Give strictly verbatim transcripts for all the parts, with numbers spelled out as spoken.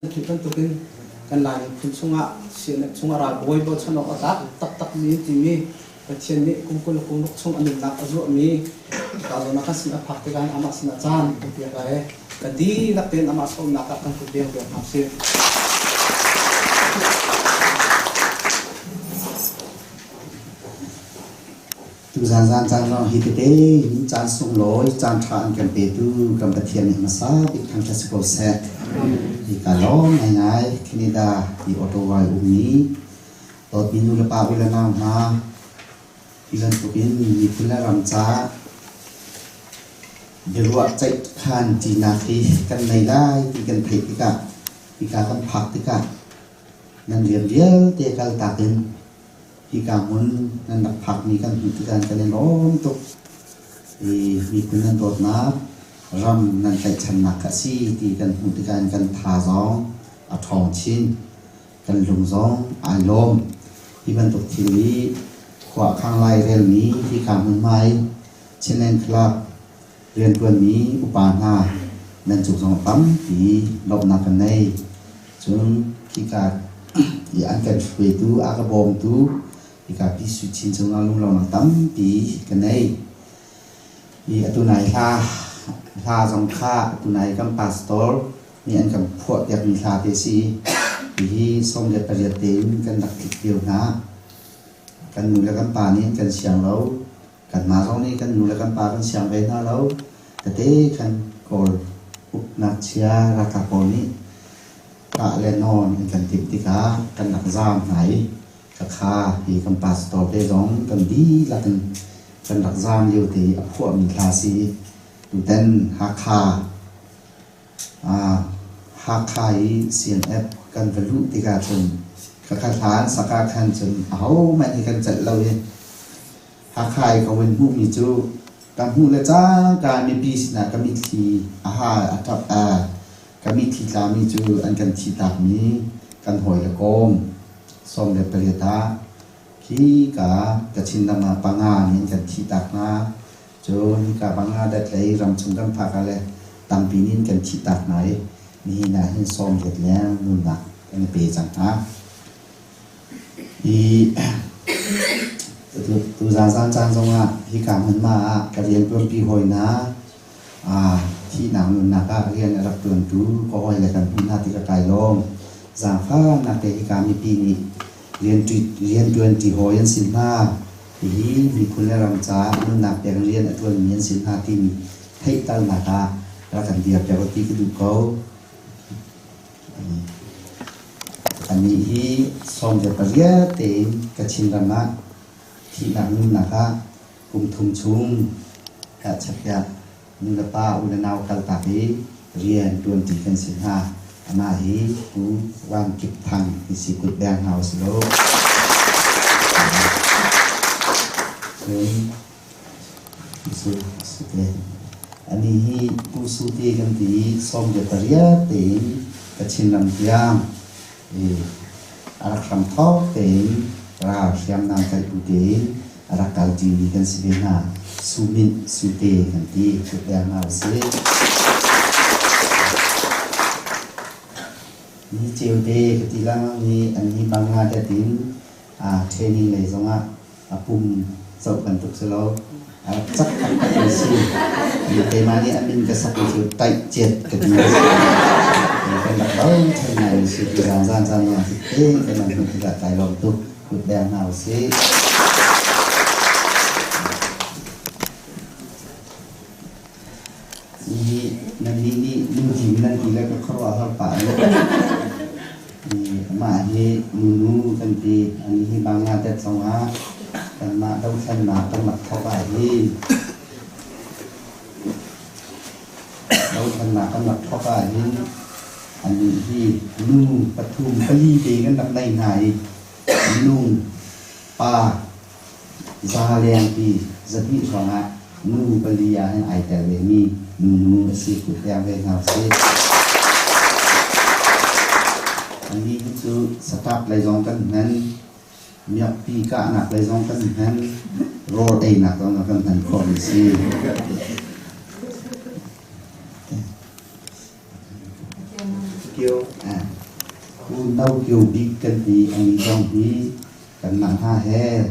Hi bantukin kan Lai miphun chungah, sianek chungah ralbawi bochan awk a tak taktak mi timi Pathian nih kum kul kum ruk chung a nunnak a zuahmi, tahzawhna kan sin a phak tikah amah sin a caan kan piak lai. Ka dihlak tein amah sawmnak ah kan kut biangbiang hna usih. Tuzan zan caan zong hi tete in caan sunglawi caan ṭha an kan petu kan Pathian nih hmasa bik thangṭhat si ko seh. Hi ka lawm ngaingai Canada i Ottawa i ummi dawtmi nu le pa u le nau hna, hi bantukin miphun le ram caah biaruah ceih khan ṭinak hi kan nei lai ti kan theih tikah, hika kan phak tikah, nan rian vialte kaltak in hika hmun nan rak phakmi kan hmuh tikah kan i lawm tuk. I miphun nan dawtnak, ram nan tlaihchannak kha a si ti kan hmuh tikah kan tha zong a ṭhawng chin, kan lung zong aa lawm. Hi bantuk thil i khua khang lai relmi hika hmunhma i Chinland Club rianṭuanmi upa hna nan cung zong tampi lawmhnak kan nei. Cun khika i an kan hruaitu, a ka bawmtu, khika Pi Sui Chin cungah lunglawmhnak tampi ka nei. I atu nai hla, hla zong kha atu nai kan pastor nih an kan phuahpiakmi hla te si. Hihi sawm le pariat tein kan rak tlik lio hna. Kan nu le kan pa nih an kan siang lo. Kanmah zong nih kan nu le kan pa kan siang ve hna lo. Tete khan Kawl uknak chia ralkap pawl nih kah le nawn in kan timh tikah kan rak zam hna i, khakha hi kan pastor te zong kan dihlak in kan rak zam lio te i a phuahmi hla si. Tutan Hakha, aa, Hakha i C N F kan va luh tikah cun khakha hlan sak ah khan cun ahohmanh hi kan celh lo i, Hakha i ka vun hmuhmi cu ka hmuh le cangka mipi sinah ka mitthli a ha a ṭap, aa, ka mitthli tlami cu an kan thihtakmi kan hawi le kawm sawm le pariat ah khika Kachin ram ah panga nih an kan thihtak hna. Cun hika Bangladesh lei ramchung kan phak ah le tampi nih an kan thihtak hna i nihin ah hin sawm riat leng nunnak kan i pe cang hna. I tu, tuzan zan caan zongah hika hmunhma ah ka rianṭuanpi hawi hna, aa, thihnak nunnak ah rian a rak ṭuantu ka hawi le kan hmuh hna ti ka kai lawm. Zaangfahnak te hika mipi nih rian ṭi-, rianṭuanṭi hawi an si hna. Hihi miphun le ram caah nunnak pek rian a ṭuanmi an si hna timi theihternak ah rak kan dirpiak ti ka duh ko. Anih hi sawm le pariat tein Kachin ram ah thihnak nunnak ah kum thum chung ah chapiak nu le pa, u le nau kaltak i rian ṭuanṭi kan si hna. Amah hi Pu Van Kip Thang hi si, kut beng hna u si lo. Cun Pu Su, Sute. Anih hi Pu Sute kan ti i sawm le pariat tein Kachin ram tiang i a rak hram thawk tein ral hriamnam kaihtu tein a rak kal ṭimi kan si ve hna. Sumit Sute kan ti, kut beng hna u sih. Ni ceu te ka ti lengmang i, an hi Bangladesh in, aa, training lei zongah a pum zoh bantuk si lo. A rak cak taktak an si. Keimah nih a min ka sak mi cu Taih Ciat ka ti. Kan rak bochan ngai an si. Tuzan zan caan zong a si te kan nan hmuh tikah kai lawm tuk. Kut beng hna u sih. Hi nannih nih nu Jim nan ti le ka khuaruah har pah lo. Hi amah hi Nunu kan ti, anih hi Bangladesh zongah kanmah dothlennak kan rak thawk ah hin, dothlennak kan rak thawk ah hin, anih hi nu pathum pali te kan rak nei hna i, nu pa za lengpi zahnih hrawngah nu pali ah hin aa tel vemi Nunu a si, kut beng ve hna u sih. Anih hi cu satap lei zong kan hman, miakpi kahnak lei zong kan hman, rawl einak zong kan hman khawh mi si. Kio, ah. No kyo bik kan ti a mi zong hi kan nang ha he.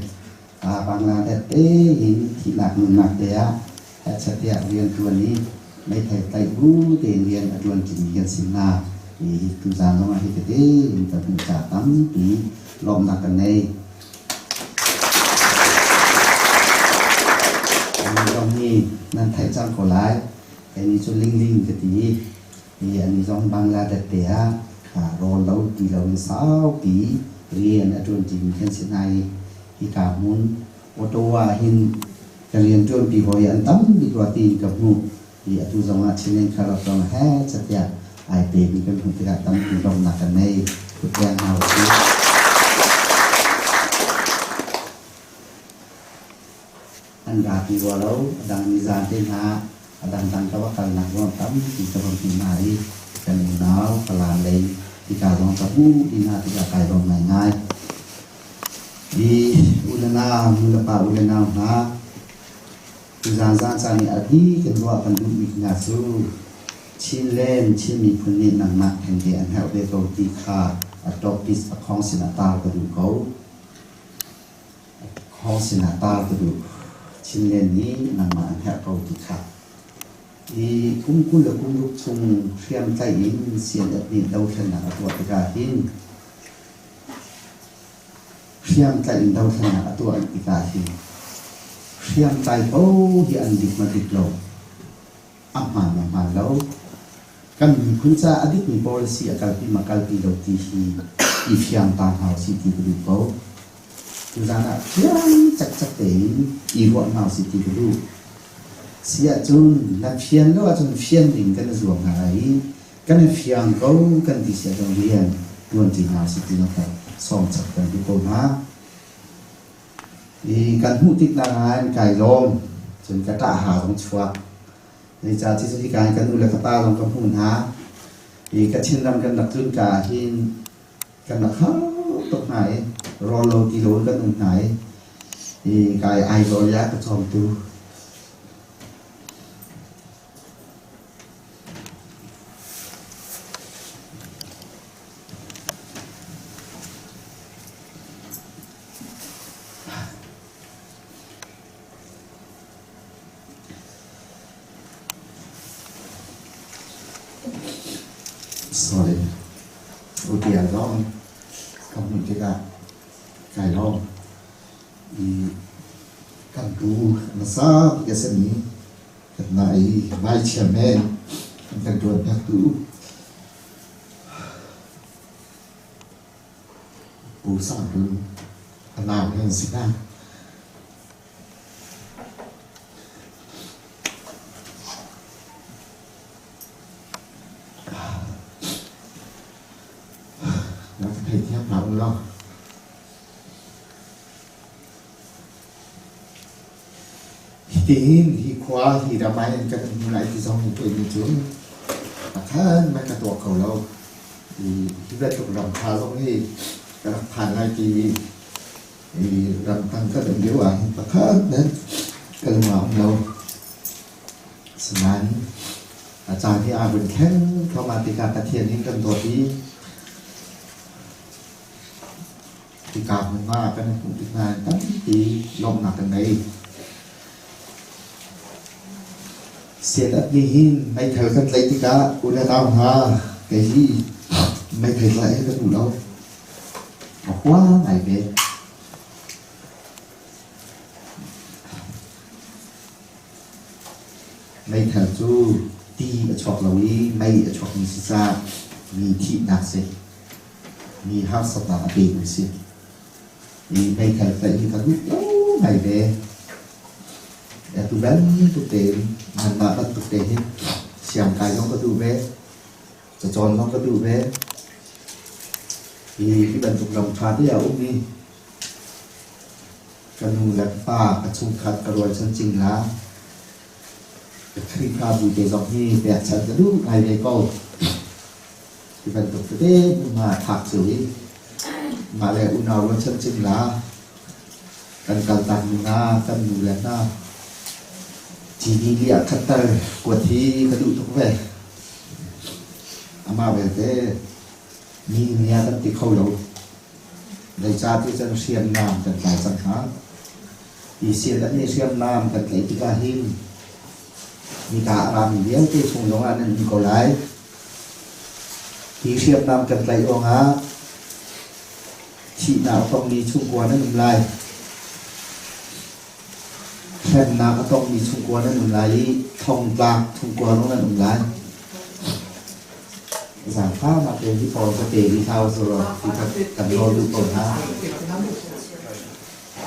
A, Bangladesh te in thihnak nunnak te ah hehchatiah riantuan i meithal tlaih bu tein rian a tuan cin rian sinna i tuzan zong ah hi tete in kan hmuh ca tampi lawmhnak kan nei. An zong hi nan theih cang ko lai. Keini cu Lingling ka ti i, an i zong Bangladesh te ah, aa, rawl lo ti lo in saupi rian a ṭuanṭi mi kan si hna i, hika hmun Ottawa ah hin ka rianṭuanpi hawi an tam bik rua tiin ka hmuh i, atu zongah Chinland Club zongah he catiah ai pek mi kan hmuh tikah tampi lawmhnak kan nei. Kut peng hna u sih. An ra ti rua lo, a dang nizan te hna, a dang dang ka va kalnak ruang tam ti ka va hmuh hna i, kan unau, ka lam lei, ti ka ruang ka hmuh ti hna ti ka kai ruang ngaingai. I u le nau, nu le pa u le nau hna, tuzan zan caan i a bik kan ruah kan duhmi hna cu, Chinland, Chin miphun nih nangmah thengte an herh ve ko ti kha a tawpis a khawng sin a tau ka duh ko. Khawng sin a tau ka duh. Chinland nih nangmah an herh ko ti kha. I kum kul le kum ruk chung hriamtlaih in C N F nih dothlennak a tuah tikah hin, hriamtlaih in dothlennak a tuah tikah hin, hriamtlai paoh hi an dik ma dik lo. A hmaan a hmaan lo. Kan miphun caah a dikmi policy a kalpi ma kalpi lo ti hi i fiang ta hna u sih ti ka duh ko. Tuzan ah fiang cakcak tein i ruah hna u sih ti ka duh. Si ahcun na fian lo ahcun fian ding kan i zuam hna i kan i fiang ko kan ti si ahcun rian tuan ti hna u sih ti zong kan sawm cak kan duh ko hna. I kan hmuh tik nain kai lawm, cun ka ṭah ha zong chuak. Zeicahtiah hi kai kan nu le ka pa zong ka hmuh hna. I ka Chinram kan rak tlun ka hin kan rak hau tuk hna i rawl lo ti lo kan um hna i, i kai ai zaw ya ka cawmtu. Sorry. Uti a zong ka hmuh tikah kai lawm. I kan pu a hmasa bik a simi kan nai vai chairman kan kan tuan pek tu Pu Sang Run a nau nan si hna. Nak thei thiam hna u law. Hitin hi khua hi ram ah hin kan um lai ti zong hi tuah ni cun a khan man ka tuah kho lo. Hi, hi bantuk ram ṭha zong hi ka rak phan lai ti hi ram tang ka dam lio ah hin pakhat nan ka lung ah um lo. Sinain a caan hi aa vun thleng thawmah tikah Pathian in kan dawt i, hika hmun ah kan hmuh tik nain tampi lawmhnak kan ngei. Siatat nih hin meithal kan tlaih tikah u le nau hna, kei hi meithal tlaih hi ka duh lo. A hua ngai ve. Meithal cu ti a chuak lo i mei a chuakmi si caah mi thihnak si, mi harsatnak a pekmi si. I meithal tlaih hi ka duh lo ngai ve. Atu bantuk tein, nanmah bantuk te hin siangkai zong ka duh ve, cacawn zong ka duh ve. I hi bantuk ram ṭha te a um i, ka nu le ka pa, ka chungkhat, ka rualchan cing la, ka Khrihfabu te zong hi pekchan ka duh ngai ve ko. Hi bantuk tete hmunhma a thak cio i, mah le unau rualchan cing la, kan kaltak nung ah kan nu le hna T V li ah khatter kuat hi ka duh tuk ve. Amah vialte Ni nia kan ti kho lo. Zeicah ti cun hriamnam kan tlai cang hna. Hi sian an i hriamnam kan tlaih tikah hin hika a rami vialte chung zongah nan um ko lai. Hi hriamnam kan tlaih ruangah thihnak a tongmi chungkua nan um lai. Hremnak a tongmi chungkua nan um lai i thongtlak chungkua zong nan um lai. Zaangfahnak te hi pawl ka te hi hau cu law, hi kha kan rawl duh ko hna.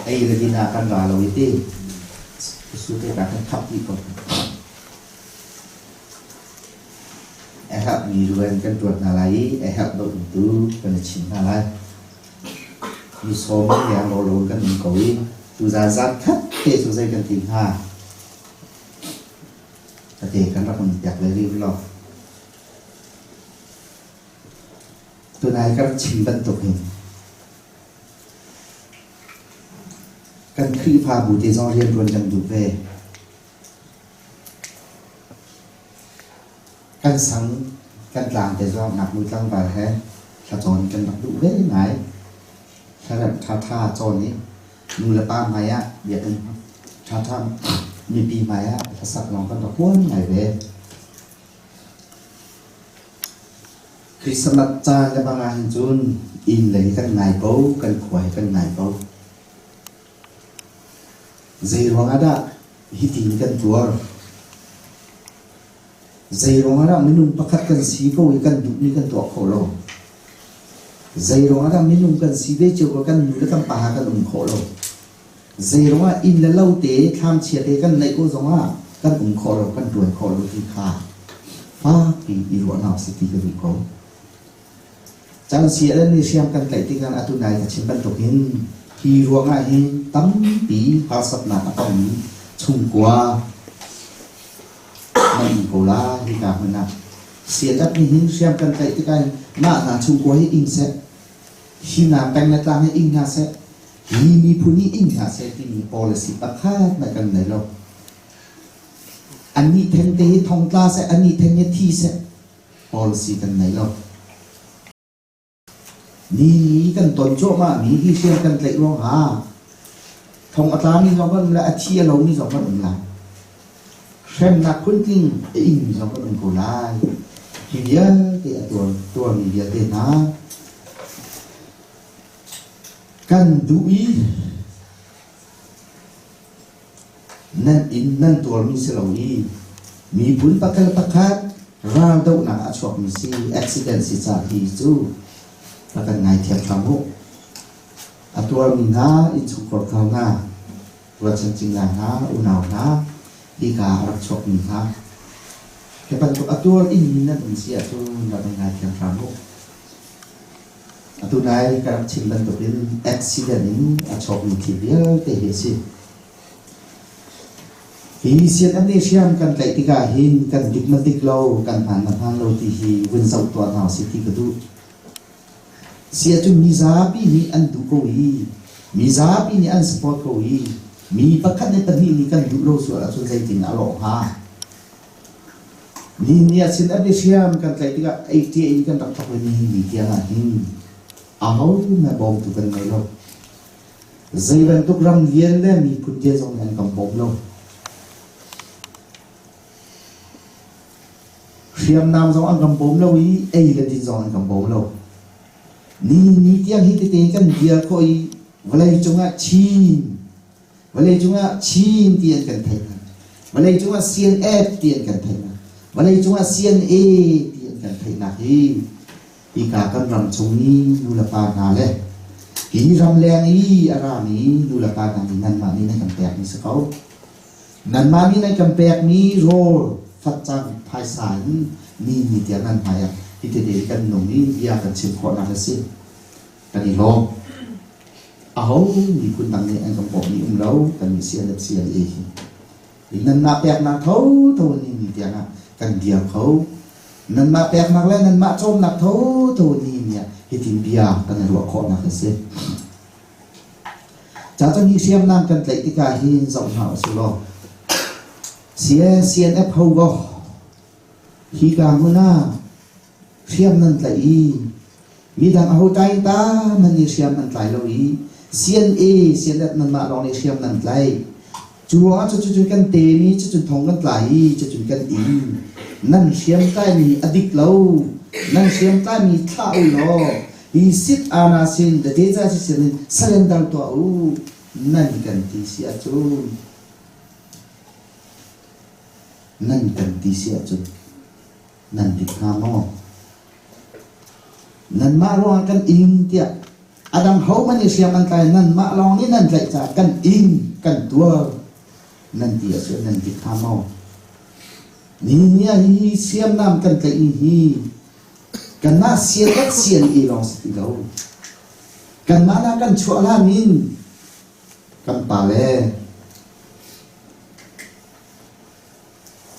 Ei le din ah kan ra lo i ti. Su te ka kan khap dih ko. A herhmi ruan kan tuat hna lai i a herh lo tu kan i chim hna lai. Mi sawm in leng lo lo kan um ko i, tuzan zan khat te cu zei kan ti hna? Ka te kan rak um piak le rih lo. Tunai ka rak chim bantuk hin kan Khrihfabu te zong rianṭuan kan duh ve. Kan sang, kan tlang te zong nak nu tlangval he thlacawn kan rak duh ve ngai. Thlaremh ṭhaṭha cawn i nu le pa hmai ah biakinn ṭhaṭha, mipi hmai ah hlasak lawng kan rak huam ngai ve. Christmas caan le bang ah hin cun inn le hi kan ngai ko, kan khua hi kan ngai ko. Zei ruangah dah hitin kan tuar? Zei ruangah dah minung pakhat kan si ko i kan duhmi kan tuah khawh lo? Zei ruangah dah minung kan si ve cio ko, kan nu le kan pa kan um khawh lo? Zei ruangah inn le lo te, thlamchia te kan neih ko zongah kan um khawh lo, kan ṭuan khawh lo ti kha fakpi i ruah hna u sih ti ka duh ko. Caan sialan i hriam kan tlaih tikah atu nai ka chim bantuk hin hi ruangah hin tampi harsatnak a tongmi chungkua nan um ko lai. Hika hmun ah sialan nih hin hriam kan tlaih tikah hin mah hna chungkua hi ing seh, hi na peng le tlang hi ing hna seh, hi miphun hi ing hna seh timi policy pakhat hmanh kan nei lo. An nih theng te hi thongtla seh, an nih theng hi thi seh, policy kan nei lo. Ni ni kan ton cuahmah mi hi hriam kan tlaih ruang ha. Thong a tlami zong kan um lai, a thi a lomi zong kan um lai. Hremnak kuntling a ingmi zong kan um ko lai. Hi vialte a tuar, tuarmi vialte hna kan duh i, nan in nan tuarmi si lo i, miphun pakhat le pakhat raldohnak a chuakmi si, accident si caah hi cu va kan ngaithiam hram u. A tuarmi hna, innchungkhar hna, ruahchan cingla hna, unau hna, hika a rak chuakmi hna, hi bantuk a tuar in nan um si ahcun va kan ngaithiam hram u. Atu nai ka rak chim bantukin accident in a chuakmi thil vialte hi a si. Hi sian an i hriam kan tlaih tikah hin kan dik ma dik lo, kan hmaan ma hmaan lo ti hi vun zoh tuah hna u sih ti ka duh. Si ahcun mi zapi nih an duh ko i, mi zapi nih an support ko i, mi pakhat nih pahnih nih kan duh lo sual ahcun zeitin a lawh hnga? Nihin ni ah sin a bia hriam kan tlaih tikah eighty eight kan rak thawk nihin ni tiang ah hin ahohmanh bawmtu kan ngei lo. Zei bantuk ram lian le miphun lian zong nih an kan bawm lo. Hriamnam zong an kan bawm lo i ei le din zong an kan bawm lo. Nihin ni tiang hi tete kan bia khawh i vawlei cungah Chin Vawlei cungah Chin ti an kan theih hna. Vawlei cungah C N F ti an kan theih hna. Vawlei cungah C N A ti an kan theihnak hi, hika kan ram chung i nu le pa hna le hi ramleng i a rami nu le pa hna nih nanmah nih nan kan pekmi si ko. Nanmah nih nan kan pekmi rawl fatcang phaisa in ni ni tiang nan hmai ah hi tete kan nung i bia kan chim khawhnak a si. Kan i lawm. Aho, miphun dang nih an kan bawmh mi um lo, kan mi sian le sian i hi. Nanmah peknak thotho ni ni tiang ah kan bia kho. Nanmah peknak le nanmah cawmnak thotho ni ni ah hitin bia kan ruah khawhnak a si. Cacang hi hriamnam kan tlaih tikah hin zoh hna u si law. C N F ho go. Hika hmun ah hriam nan tlaih i Midang a ho tlai ta man i hriam an tlai lo i, sian e, sian et nanmah lawng i hriam nan tlai. Cu ruangah cucu cun kan tem i, cucun thong kan tlai i, cucun kan ing. Nan hriam tlaimi a dik lo, nan hriam tlaimi thlah u law, hi sit ana sin, the desire sin, surrender tuah u, nan kan ti si ahcun, nan kan ti si ahcun, nan dik hnga maw? Nanmah ruangah kan ing tiah a dang hohmanh i hriam an tlai, nanmah lawng nih nan tlaih caah kan ing, kan tuar, nan ti ahcun nan dik hnga maw? Nihin ni ah hi hriamnam kan tlaihmi hi kanmah sian rak sian i lawng si ti lo. Kanmah nak kan chuah hlan in kan pa le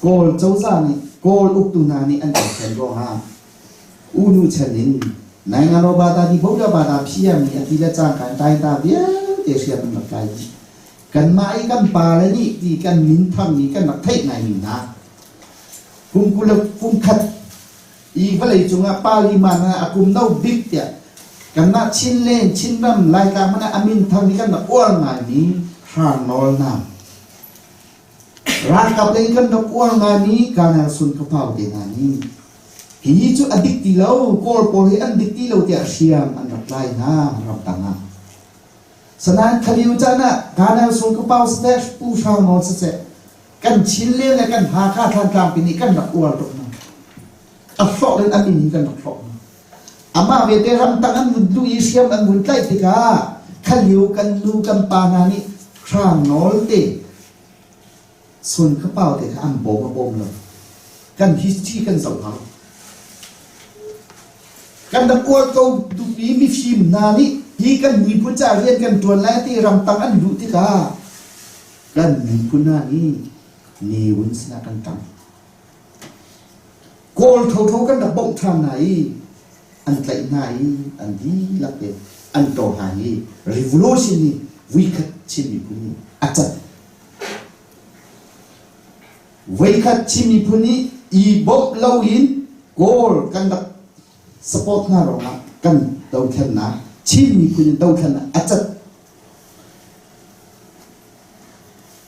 Kawl cozah nih, Kawl uktu hna nih an kan thlen ruangah U Nu Chan in, naingan raw bata ti boda bata phiami a ti le cangka in tainta vialte hriam an rak kai. Kanmah i kan pa le nih ti kan min thangmi kan rak theih ngaimi hna. Kum kul le kum khat i vawlei cungah parliament ah a kum no bik tiah kanmah Chinland, Chinram, Laitlang hmanh ah a min thangmi kan rak uar ngaimi hranawlnak. Ralkap lei kan rak uar ngaimi Colonel Sun Kha Pau te hna nih, hi cu a dik ti lo, Kawl pawl hi an dik ti lo tiah hriam an rak tlai hna ramtang ah. Sinain kha lio caan ah Colonel Sun Kha Pau siseh, Pu Hra Nawl siseh, kan Chinland le kan Hakha Thantlang pi nih kan rak uar tuk hna. A hrawh len a min hi kan rak hrawh hna. Amah vialte ramtang an vun duh i hriam an vun tlaih tikah kha lio kan nu kan pa hna nih Hra Nawl te, Sun Kha Pau te kha an bawm a bawm lo. Kan history kan zoh hau. Kan rak uar ko duhmi mifim hna nih hi kan miphun ca rian kan ṭuan lai ti ramtang an luh tikah kan miphun hna nih ni vun sinah kan tang. Kawl thotho kan rak bawmh ṭhan hna i an tlaih hna i an dihlak tein an ṭawl hna i revolution i voikhat Chin miphun nih a cat. Voikhat Chin miphun nih i bawmh loin Kawl kan rak support hna ruangah kan dothlennak, Chin miphun in dothlennak a cat.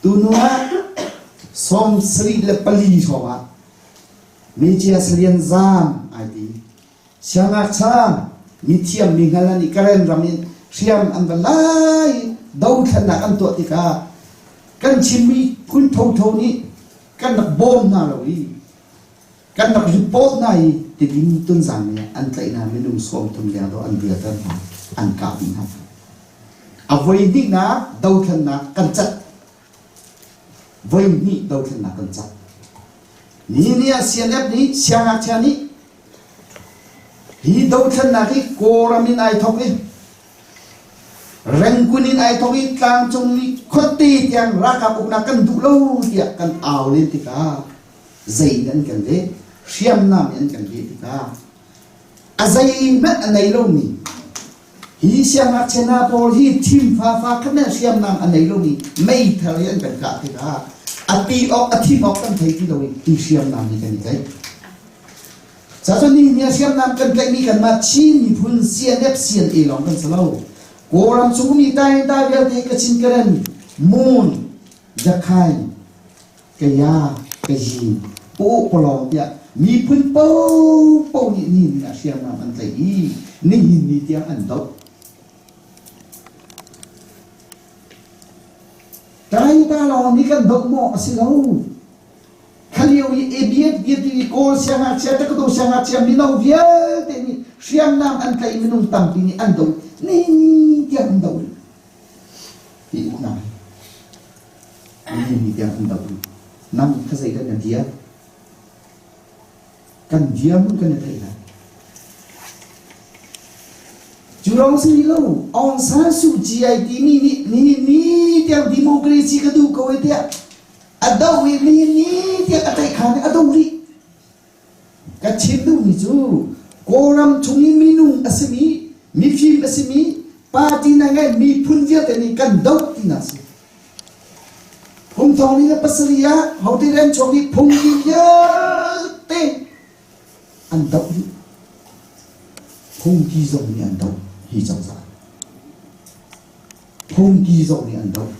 Tunu ah sawm sarih le pali hrawngah Mecia Salian Zam aa ti, Siangngakchia mithiam mihngal an i Karen ram in hriam an van lai, dothlennak an tuah tikah kan Chin miphun thotho nih kan rak bawm hna lo i kan rak report hna i, Tidim Tunzang nih an tlaih hna minung sawmthum leng dawh an vialte hna an kahpih hna. A voi hnihnak dothlennak kan cat. Voi hnih dothlennak kan cat. Nihin ni ah C N F nih, Siangngakchia nih hi dothlennak hi Kawlram in aa thawk i, Rangoon in aa thawk i, tlangcung nih khuate tiang ralkap uknak kan duh lo tiah kan au len tikah zei in an kan leh, hriamnam in an kan leh tikah a zeihmanh a nei lomi, hi siangngakchia hna pawl hi thim fafa khat nih hriamnam a nei lomi meithal hi an kan kah tikah a ti awk, a thim awk kan thei ti lo i hi hriamnam hi kan i tlaih. Cacun nihin ni a hriamnam kan tlaihmi kanmah Chin miphun C N F, C N A lawng kan si lo. Kawlram chung mi tai ta vialte Kachin, Karen, Mon, Rakhine, Kaya, Kayin, Paw, Palawng tiah miphun paohpaoh nih nihin ni a hriamnam an tlaih i nihin ni tiang an doh. Tlai ta lawng nih kan doh maw? A si lo. Kha lio i A B F, B F T i Kawl siangngakchia, Takado siangngakchia, mino vialte nih hriamnam an tlaih i minung tampi nih an doh. Ni tiang an doh. Hi uknak. Ni tiang an doh. Nang kha zeidah na dia? Kan bia hmun kan i theih hna. Cu lawng si lo, Aung San Suu Kyi aa timi nih, nihin ni tiang democracy ka duh ko tiah a doh i nihin ni tiang a tlaih kha nih a doh rih. Ka chim duhmi cu Kawlram chung i minung a simi, mifim a simi, party nangai miphun vialte nih kan doh tinak a si. Kum thong hnih le pasarih ah hote rian chuak nih phung vialte an doh rih. Phungki zong nih an doh hi cozah. Phungki zong nih an doh.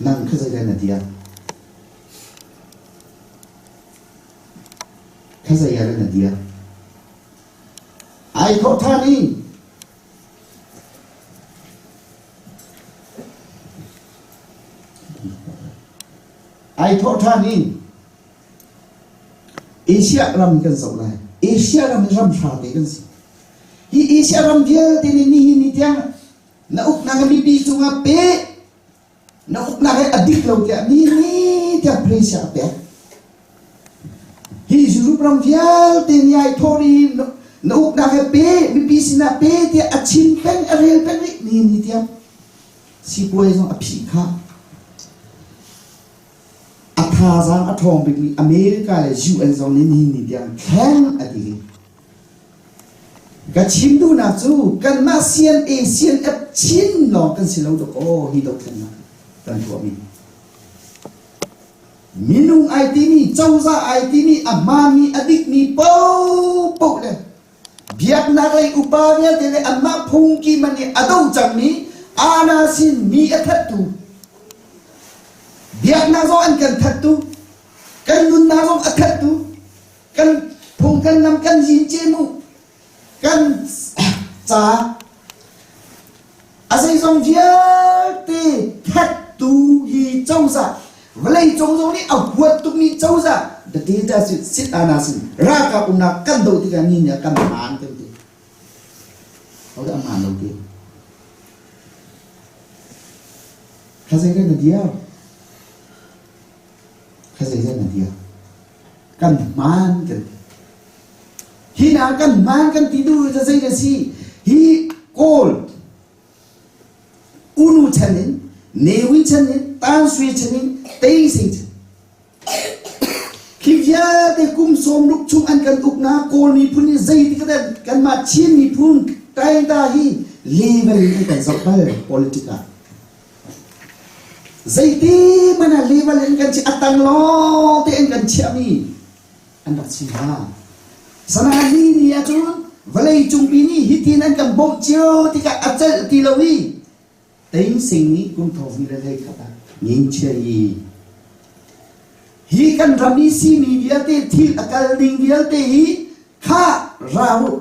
Nang kha zei le na dia? Kha zei le na dia? Ai thawh ṭhan hi. Ai thawh ṭhan hi. Asia ram kan zoh lai. Asia ram hi ram hra te kan si. Hi Asia ram vialte nih nihin ni tiang na uknak a mipi cungah peh, na uknak hi a dik lo tiah nihin ni tiang pressure a pek. Hi Europe ram vialte nih ai thawh rih na, na uknak hi peh, mipi sinah peh tiah a chim peng, a rel peng rih nihin ni tiang. Sipuai zong a phih kha. A thazang a thawng bik nih America le U N zong nih nihin ni tiang thleng a ti hi. Ka chim duhnak cu kanmah C N A, C N F Chin lawng kan si lo dok aw, hi dothlennak kan tuahmi. Minung ai timi, cozah ai timi, a hmaanmi, a dikmi paohpaoh le biaknak lei upa vialte le anmah phungki man i a do cangmi, ana sin mi a thattu, biaknak zong an kan thattu, kan nunnak zong a thattu, kan phung kan ngam kan zin cem uh, kan ca a zeizong vialte thattu hi cozah, vawlei cawng zong nih a huat tukmi cozah, the data sit, sit ana sin, ralkap umnak kan doh tikah nihin ni a kan hmaan kan ti. Aw, a hmaan lo ti. Kha zei le na dia? Kha zei le na dia? Kan hmaan kan ti. Hi na kan hmaan kan ti duh kha zei le si? Hi Kawl, Unu chan in, Newi chan in, Tansui chan in, Teising chan. Khi vialte kum sawm ruk chung an kan uknak Kawl miphun nih zeitik a dan, kanmah Chin miphun taingta hi level in an kan zoh bal politika. Zeitik mana level in kan chiah, a tang lawngte in kan chiahmi an rak si hna. Sana ni ni ahcun vawlei cungpi nih hitin an kan bawmh cio tikah a celh ti lo i, Teising nih kum thawng hnih le hleikhat ah ngingchia i, hi kan ram i simi vialte, thil a kal ding vialte hi kha ra uh.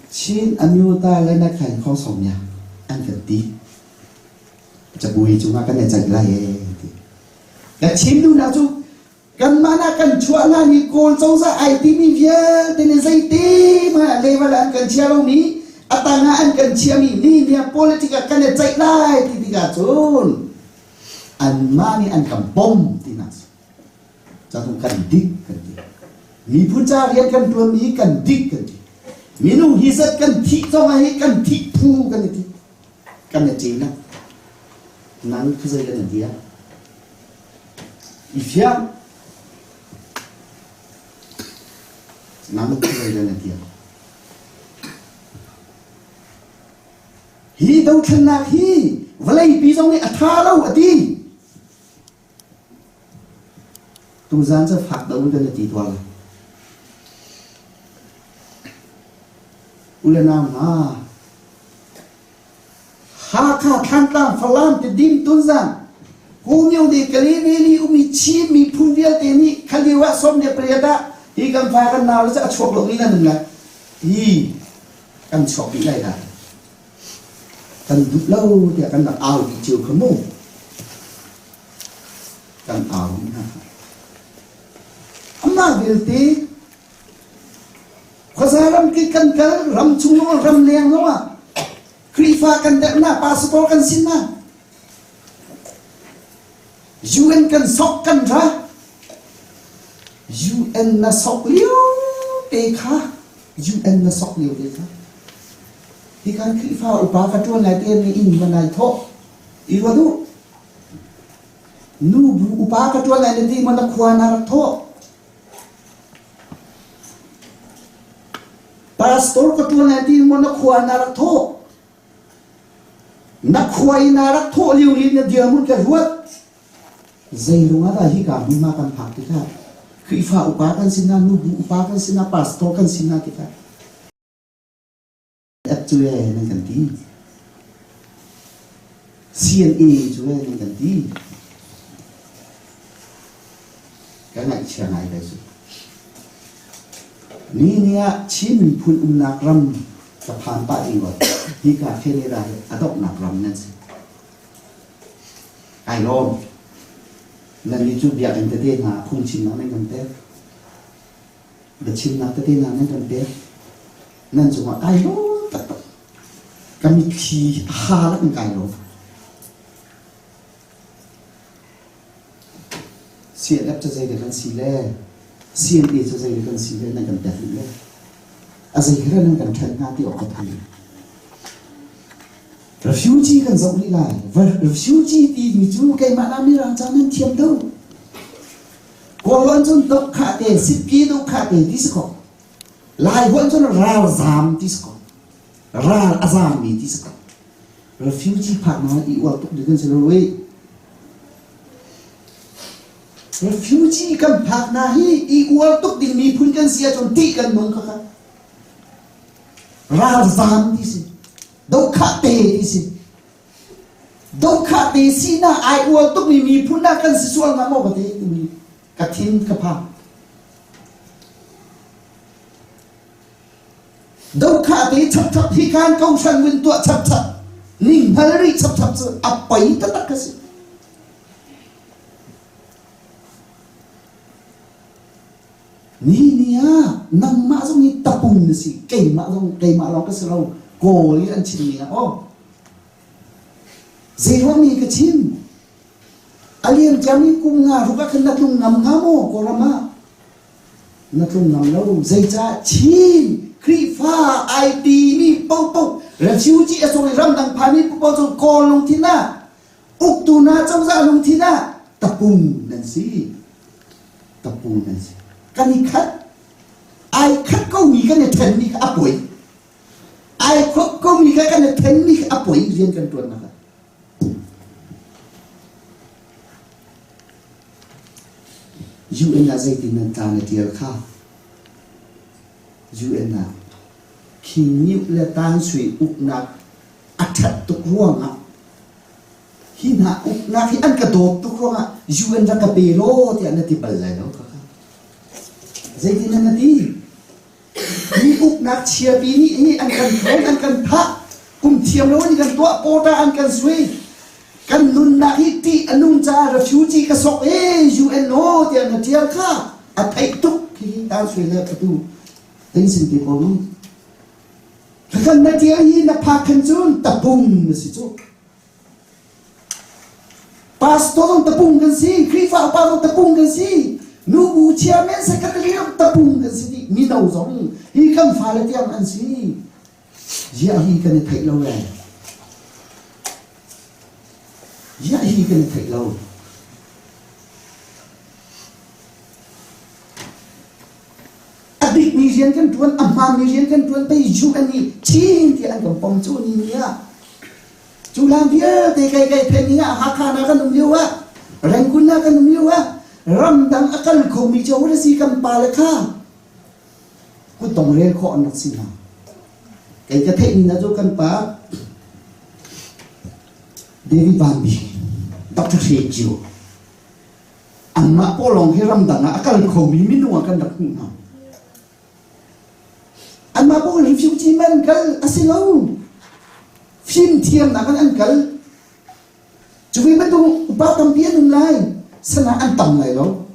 Chin amyotha le na khan khawng sawm nia an kan ti. Cabui cungah kan i ceih lai e, ti. Ka chim duhnak cu, kanmah nak kan chuah hna ni Kawl cozah ai timi vialte nih zeitik mah level ah an kan chia lomi, a tangah an kan chiami, nihin ni a politika kan i ceih lai ti tikah cun anmah nih an kan bawm tinak si. Cun kan dik kan ti. Miphun ca rian kan ṭuanmi kan dik kan ti. Minung hi zat kan thih zongah hi kan thih phu kan i ti. Kan i ṭinak. Nang kha zei kan i tiah? I fiang. Nang kha zei kan i tiah? Hi dothlennak hi vawleipi zong nih a ṭha lo a ti. Tuzan cu fak do kan i ti tuah lai. U le nau hna, Hakha, Thantlang, Falam, Tidim, Tonzang, Kawlmyo le Kalay Valley ummi Chin miphun vialte nih kha lio ah sawm le pariat ah hi kan fa kan nau le cu a chuak lomi nan um lai. Hi kan chuak bik lai hna. Kan duh lo tiah kan rak au dih cio kha mu. Kan au dih hna. Amah vialte khuaza ram kik kan kal, ram chung lawng, ram leng lawng ah Khrihfa kan deuh hna, pastor kan si hna. U N kan sok kan ra. U N na sok lio te kha, U N na sok lio te kha. Hi kan Khrihfa upa ka ṭuan lai te na inn maw na i thawh? I ruat uh. Nu bu upa ka ṭuan lai na ti maw, na khua na rak thawh? Pastor ka ṭuan lai na ti maw, na khua na rak thawh? Na khua i na rak thawh lio le na dirhmun ka ruat. Zei ruangah dah hi ka hmun hna kan phak tikah Khrihfa upa kan si hna, nu bu upa kan si hna, pastor kan si hna tikah F cu e nan kan ti. C N A cu e nan kan ti. Ka ngaihchia ngai ve cu. Nihin ni ah Chin miphun umnak ram ka phan pah ding lo. Hika Canada hi a donghnak ram nan si. Ai lawm. Nannih cu biakinn tete hna phungchimnak nan kan pek. Biachimnak tete hna nan kan pek. Nan cungah ai lawm taktak. Ka mitthli a ha lak in kai lawm. C N F cu zei le kan si le, C N A cu zei le kan si le, nan kan pek rih le. A zei hra nan kan ṭhen hna ti awk ka thei. Refugee kan zoh rih lai. Va-, refugee timi cu keimah na Mirang ca nan thiam deuh. Kawl cun dohkhah te, sipke dohkhah te ti si ko. Lai huan cun ralzam ti si ko. Ral a zammi ti si ko. Refugee phak hna i uar tuk ding kan si lo i. Refugee kan phak hna hi i uar tuk ding miphun kan si ahcun ti kan nung kha kha. Ralzam ti si. Dohkhah te ti si. Dohkhah te sinak ai uar tukmi miphun ah kan si sual hnga maw ka ti, timi ka thin ka pha. Dohkhah te chapchap hi kan ko hran vun tuah chapchap, ning hngal rih chapchap cu a poi taktak ka si. Nihin ni ah nangmah zong hi tapung na si, keimah zong, keimah lawng ka si lo, Kawl i an chimmi ah aw. Zeiruangmi ka chim? A liam ciami kum nga ruk ah khan na tlung ngam hnga maw, Kawlram ah? Na tlung ngam lo. Zeicah Chin Khrihfa aa timi paohpaoh, refugee a sung i ramdang phami paohpaoh cu Kawl lungthin ah, uktu hna cozah lungthin ah tapung nan si. Tapung nan si. Kan i khat, aa khat komi kan i ṭhenmi kha a poi. Aa khat komi kha kan i ṭhenmi kha a poi, rian kan ṭuannak ah. U N ah zeitin nan tla na ṭial kha? U N ah Khin Niu le Tan Sui uknak a ṭhat tuk ruangah, hi hna uknak hi an ka dawt tuk ruangah U N rak ka pe law tiah na ti bal lai lo kha. Zeitin nan na ti? Hi uknak chiapi nih hi an kan thawng, an kan thah, kum thiam lo nih kan tuah, pawṭa an kan sui. Kan nunnak hi ṭih a nung caah refugee ka sok e, U N aw tiah na ṭial kha a theih tuk. Hi hi Tan Sui le Patu Thein Sein te pawl nih. Kha kan na ṭial hi na phak khan cun tapung na si cu. Pastor zong tapung kan si, Khrihfa upa zong tapung kan si, nubu chairman, secretary zong tapung kan si ti, mino zong hi kan fale tiang an si. Ziah hi kan i theih lo e. Ziah hi kan i theih lo. A bikmi rian kan ṭuan, a hmaanmi rian kan ṭuan pei, U N nih Chin tiah an kan pom cu ni ni ah. Cu lam vialte kai kai theih ni ah, Hakha hna kan um lio ah, Rangoon hna kan um lio ah, ramdang a kal khomi cu Hurasi kan pa le kha kutdong rel khawh an rak si hna. Kei ka theih ni ah cu kan pa David Van Bik, Doctor Hre Kyo, anmah pawl lawng hi ramdang ah a kal khomi minung ah kan rak hmuh hna. Anmah pawl refugee man kal a si lo. Fimthiamnak an, an kal. Cuvei bantuk upa tampi an um lai. Sana an tam lai lo.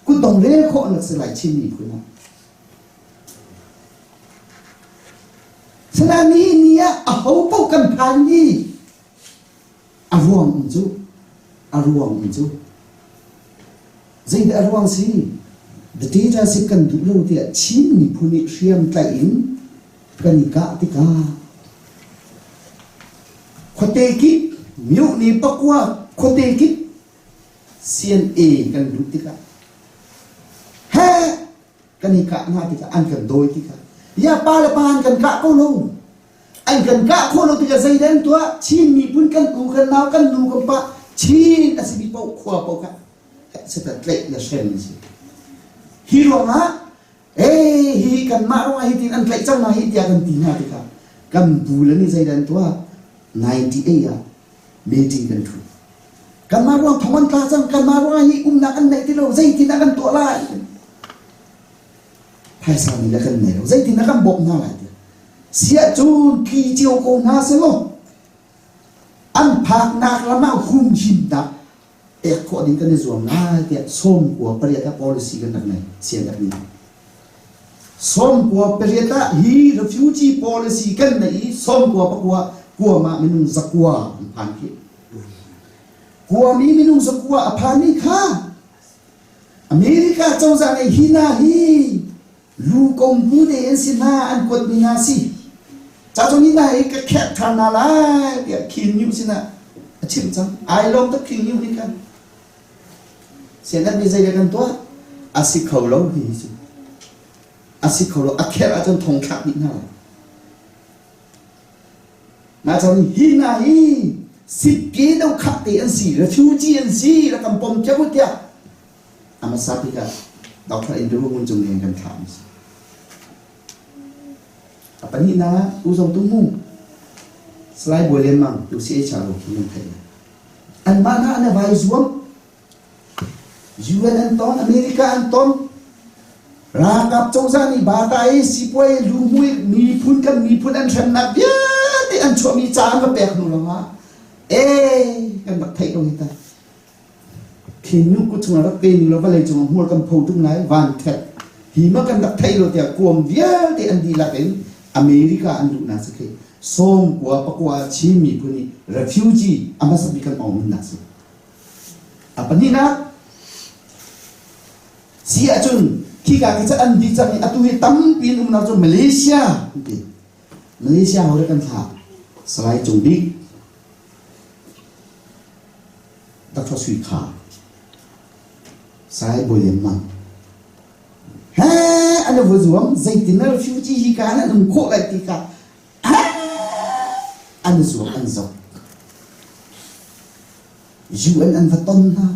Kutdong rel khawh an rak si lai Chin miphun ah. Sana ni ni ah a ho paoh kan phan i a ruang um cu, a ruang um cu. Zeidah a ruang si? Dictatorship kan duh lo tiah Chin miphun nih hriamtlaih in kan i kah tikah, khuate kip, myo ne pakua khuate kip C N A kan duh tikah, he kan i kah hna tikah an kan dawi tikah, ya pa le pa an kan kah ko lo. An kan kah khawh lo tikah zeidah an tuah? Chin miphun kan u, kan nau, kan nu, kan pa Chin a simi paoh, khua paoh kha sita tlaih le hrem an si. Hi ruangah, "Ei, hi kanmah ruangah hitin an tlaih cang hna hi," tiah kan ti hna tikah, Kan bu le ni zeidan tua ninety eight ah meeting kan thu. Kanmah ruang thong an tla cang, kanmah ruang hi umnak an neih ti lo, zeitin a kan tuah lai? Phaisa ni le kan nei lo, zeitin a kan bawmh hna lai ti. Siah cun ki cio ko hna seh law, an phaknak lamah humhimnak pek khawh ding kan i zuam lai tiah sawmkua pariat ah policy kan rak nei, siannak ni. Sawmkua pariat ah hi refugee policy kan nei i sawmkua pakua kuamah minung zakua an phan khi. Kuami minung zakua a phan ni kha America cozah nih hi hna hi. Lu kong hnu te an si hna, an kuatmi hna si. Cacung hi hna hi ka kherh ṭhan hna lai, tiah Khin Nyu sinah a chimh cang. Ai lawm tak Khin Nyu hi kan. Siannak ni zei le kan tuah? A si kho lo hi hi cu. A si kho lo, a kherh ahcun thong thlak dih hna lai. Mah cang hi hna hi, sitpi do khat te an si, refugee an si, rak kan pom cio tiah a hmasa bik ah Doctor Andrew Ngun Cung Lian kan thlah an si. A pahnihnak, U Zong Tung Hmu, Salai Bawi Lian Mang, U C H R O, kan thei. Anmah hna an i vai zuam. U N an ton, America an ton. Ralkap cozah nih bata i sipuai, luhmui, miphun kan miphun an hremnak vialte an chuahmi ca an va pek hnu lawngah, ee, kan rak theih lo hi ta. Khin Nyu kut chungah rak pe ni lo, vawlei cungah hmual kan pho tuk lai, van ṭhet. Hi mah kan rak theih lo tiah kuam vialte an dihlak in America an luh hna si khi. Sawmkua pakua Chin miphun nih refugee a hmasa bik kan awng hna si. A pahnihnak, si ahcun khika khi cu an dih cang i atu hi tampi an umnak cu Malaysia an ti. Malaysia ho le kan thlah, Salai Cung Bik, Doctor Sui Kha, Salai Bawi Lian Mang. He, an va zuam, zeitin na refugee hi ka nan um khawh lai ti kha. An zuam an zok. U N an va ton hna.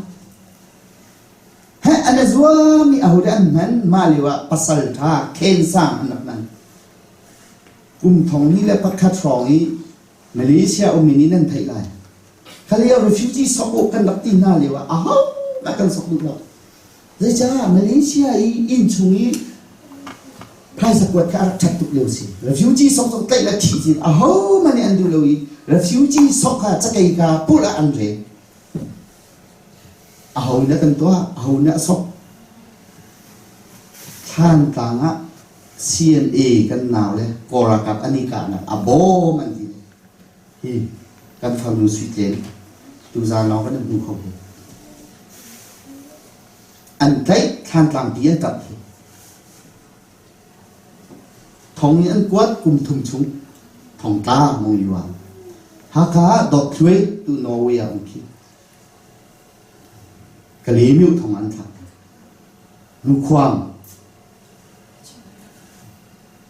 He, an zuam i ahodah an hman, mah lio ah pasalṭha, khensang an rak hman. Kum thong hnih le pakhat hrawng i Malaysia um in nan theih lai. Kha lio refugee sok uh kan rak ti hna lio ah, aho mah kan sok duh lo. Zeicah Malaysia i inn chung i phaisa kuat kha a rak ṭhat tuk lio si. Refugee sok zong tlaih le thih cin aho mah nih an duh lo i refugee sok kha cakei kha pulh ah an rel. Aho nih kan tuah, aho nih a sok. Thantlang ah C N A kan nau le Kawl ralkap an i kahnak a bawm an ti. Hi, kan fanu Sui Tlen, tuzan lawng kan hmu kho hi. An tlaih, Thantlang pi an kap hi. Thong in an kuat kum thum chung, Thongtla Mawng Yuan. Hakha Dawt Thluai tu Norway ah um khi. Ka Limio thong an thlak. Hnu Khuang,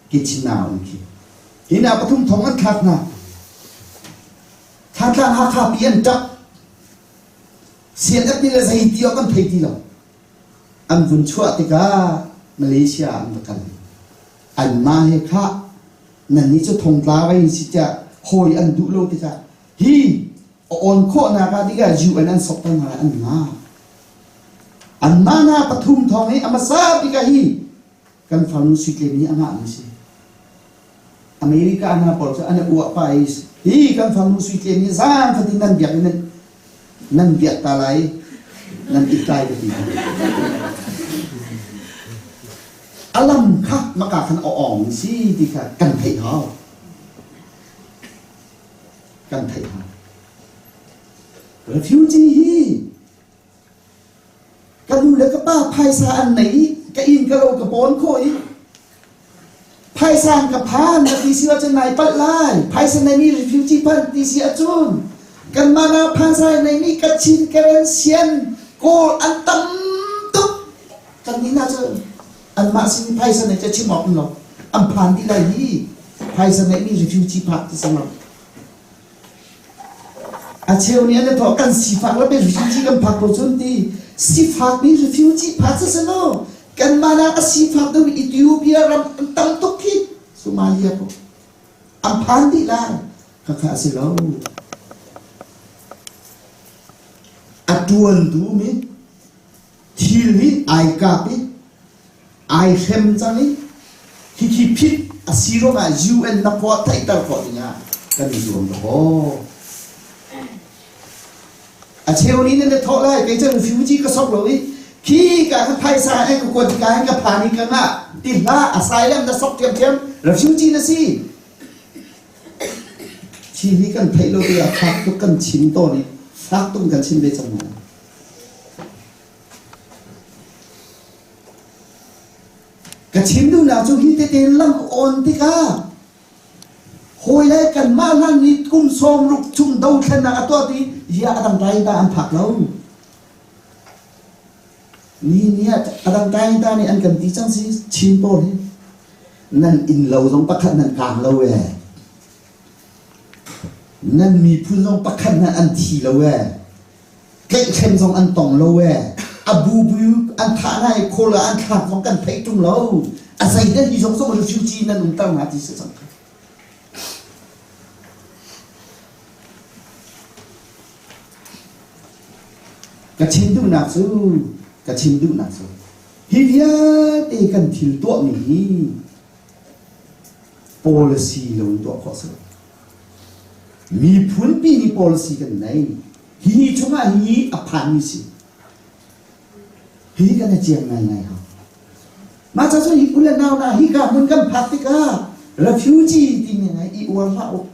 Kitchener um khi. Hi hna pathum thong an thlak hna. Thantlang Hakha pi an ṭap. Siannak ni le zei ti awk kan thei ti lo. An vun chuah tikah Malaysia an va kal. Anmah he kha nannih cu Thongtla vai in si tiah hawi an duh lo tikah hi a awn khawhnak ah tikah U N an sok hna an ngah. Anmah hna pathum thawng hi a hmasa bik ah hi kan fanu Sui Tlen hi a ngahmi si. America hna pawl cu an i uah pah i, hi kan fanu Sui Tlen hi zan fatin nan biak in nan biak ta lai, nan i tlai ka ti. A lam kha maka khan a awng si ti kha kan theih hau. Kan theih hau. Refugee hi ka nu le ka pa phaisa an nei i ka inn ka lo ka pawn khawh i phaisa an ka phan ka ti si ahcun nai palh lai. Phaisa neimi refugee phan ti si ahcun kanmah na phaisa neimi Kachin, Karen, Sian, Kawl an tam tuk. Kan inn ah cun anmah sin phaisa nei cu chim awk an lo. An phan dih lai hi. Phaisa neimi refugee phak ti si lo. A cheu nih an i thawh, kan sifak le refugee kan phak ko cun ti. Sifak nih refugee phak siseh law, kanmah nak a sifak deuh Ethiopia ram an tam tuk khi, Somalia ko. An phan dih lai, kha kha a si lo. A ṭuantu mi thil hi ai kap i, ai hrem cang i, hi khi phit a si ruangah U N na phuah theihter khawh dingah kan i zuam rawh aw. A cheu ni nan le thawh lai, kei cang refugee ka sok lo i, khi ka ka phaisa e ka kuat ka ka phan i ka ngah ti hla a sai lam na sok thiamthiam refugee na si. Khi hi kan theih lo ti a khak tuk kan chim tawn i, khak tuk kan chim ve cang lo. Ka chim duhnak cu hi tete lam awn tikah hawi le kanmah hlan ni kum sawm ruk chung dothlennak a tuah ti hi a dangdai ta an phak lo. Ni ni ah a dangdai ta nih an kan ti cang si, Chin pawl hi. Nan inn lo zong pakhat nan kang lo e. Nan miphun zong pakhat nan an thi lo e. Tleihthlen zong an tong lo e. A bubu an thah ngai khawl an thlak zong kan theih ṭung lo. A zeidah hi zong zong refugee nan umter hna ti si cang. Ka chim duhnak cu, ka chim duhnak cu, hi vialte kan thil tuahmi hi policy lo in tuah khawh si lo. Miphun pi nih policy kan nei. Hi chungah hi a phanmi si. Hi kan a ciang ngaingai hau. Mah ca cu hi u le nau na hi ka hmun kan phak tikah refugee ti ngaingai i uar hlah u.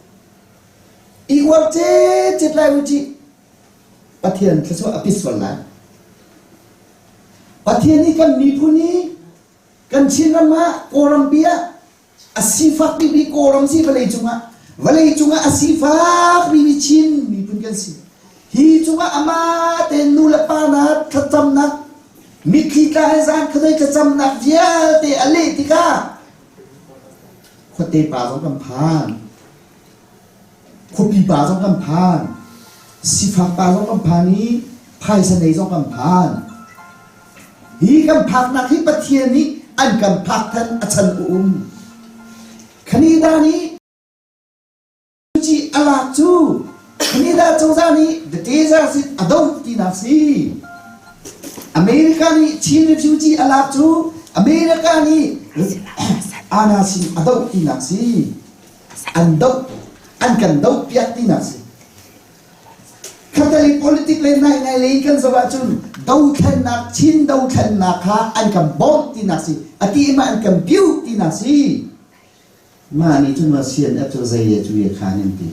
I uar cetcet lai u cih. Pathian thluachuah a pi sual lai. Pathian nih kan miphun hi kan Chinram ah Kawlram pi ah a sifak bikmi Kawlram si vawlei cungah, vawlei cungah a sifak bikmi Chin miphun kan si. Hi cungah amah te nu le pa na thlacamnak, mitthli tla he zan khatai thlacamnak vialte a leh tikah khuate pa zong kan phan. Khuapi pa zong kan phan, sifak pa zong kan phan i phaisa nei zong kan phan. Hi kan phaknak hi Pathian nih an kan phak than a chan a um. Canada nih refugee a lak cu Canada cozah nih the desert sin a doh tinak si. America nih Chin refugee a lak cu America nih ana sin a doh tinak si. An doh, an kan doh piak tinak si. Khatali politik le naingai le kan zoh ahcun dothlennak, Chin dothlennak kha an kan bawmh tinak si. A ti mah an kan biu tinak si. Mah nih cun C N F cu zei e cu e kha nin ti.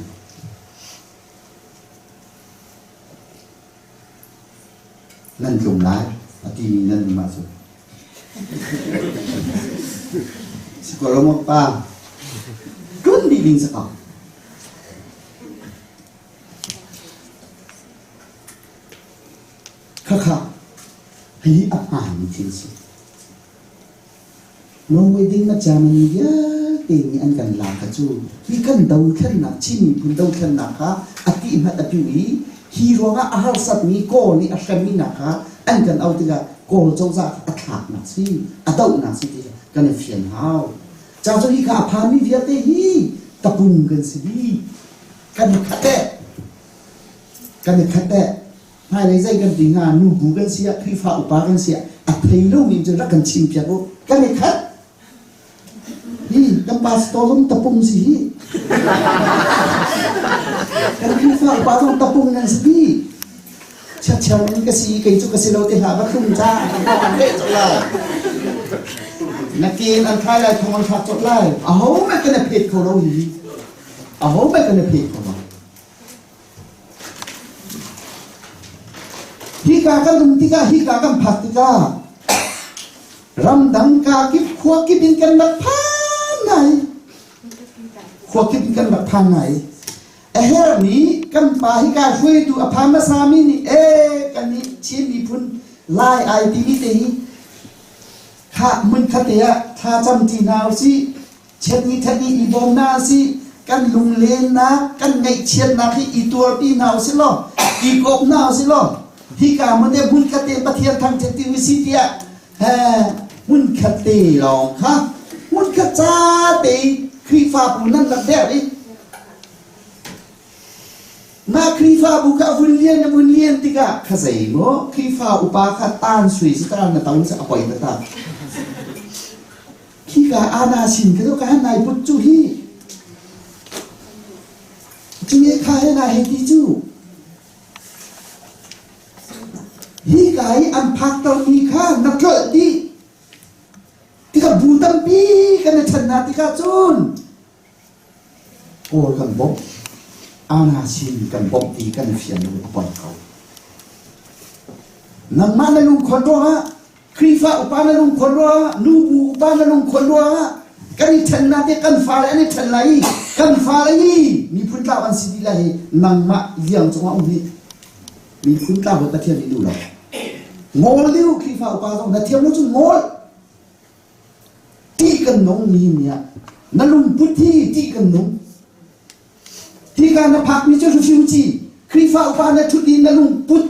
Nan tlung lai, a timi nan mah cu. Si ko lo maw pa? Tlun dih ding si ko. Khakha, hi a hmang thil si. Norway ding na Germany vialte nih an kan lak kha cu, hi kan dothlennak, Chin miphun dothlennak kha a tihmat a piu i, hi ruangah a harsatmi Kawl nih a hremmi nak kha an kan auh tikah Kawl cozah a thlaknak si, a dohnak si ti kan i fian hau. Ca cu hi kha a phanmi vialte hi tapung kan si dih. Kan i khat eh, kan i khat eh. Hmailei zei kan ti hnga, nubu kan si ah, Khrihfa upa kan si ah, a thei lomi cu rak kan chimpiak u. Kan i khat. Hi, kan pastor zong tapung si hi. Kan Khrihfa upa zong tapung nan si hi. Chiatchiat in ka si, kei cu ka si lo ti hna, va tlung ca, kan beh cawh lai. Na ke in an thlai lai, thong an thlak cawh lai. Ahohmanh kan i phet kho lo hi. Ahohmanh kan i phet kho lo. Hika kan um tikah, hika kan phak tikah, ramdang ka kip, khua kip in kan rak phan ngai. Khua kip in kan rak phan ngai. A herhmi kan pa hika hruaitu a phan hmasa mi nih, e, kan nih Chin miphun lai ai timi te hi kha hmun khat te ah thlacam ṭi hna usih. Chiatni ṭhatni i bawmnak a si, kan lunglennak, kan ngaihchiatnak hi i tuarpi hna u si law, i kawp hna u si law, hika hmun te hmun khat te Pathian thangṭhat ti u si tiah, he, hmun khat te lawng kha, hmun khat ca te Khrihfabu nan rak der i. Mah Khrihfabu kha vun lian, a vun lian tikah kha zei maw? Khrihfa upa kha tan sui si ta na tang si a poi ta ta. Khi ka ana sin ka tu ka han nai put cu hi. Cu nge kha he nai he ti cu. Hi ka hi an phak tawh mi kha na tlolh dih. Tikah bu tampi kan i ṭhen hna tikah cun Kawl kan bawmh, ana sin kan bawmh ti kan i fian lo a poi ko. Nangmah na lungkhuan ruangah, Khrihfa upa na lungkhuan ruangah, nubu upa na lungkhuan ruangah, kan i ṭhen hna te kan fale an i ṭhen lai i, kan fale i miphun tlau an si dih lai hi, nangmah liang cungah um hi. Miphun tlau hi Pathian i duh lo. Ngawl dih uh, Khrihfa upa zong na thiam lo cun ngawl. Ṭih kan nung nihin ni ah. Na lungput hi ṭih kan nung. Tikah na phakmi cu refugee, Khrihfa upa na ṭhut i na lungput.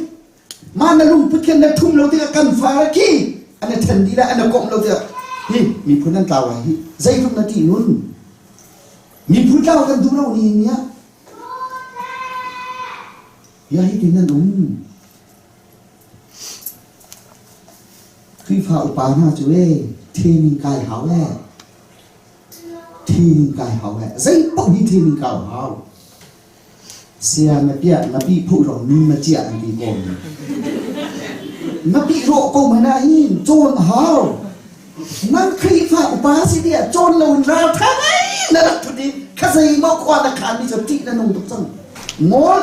Mah na lungput khin na ṭhum lo tikah kan fale khi an i ṭhen dih lai, an i komh lo tikah hi miphun an tlau lai hi. Zeitluk na ṭih nun. Miphun tlau kan duh lo nihin ni ah. Ya hi tin nan um. Khrihfa upa hna cu e, training kai hau e. Training kai hau e. Zei paoh hi training kai hau. Sia na piah, na pih phuh rawh, mi na ciah an ti ko. Na pih rawh ko hmanh ah hin cawn hau. Nang Khrihfa upa si tiah cawn lo in ralṭha ngai na rak ṭhut i kha zei maw khua na khan mi cu ṭih na nung tuk cang. Ngawl.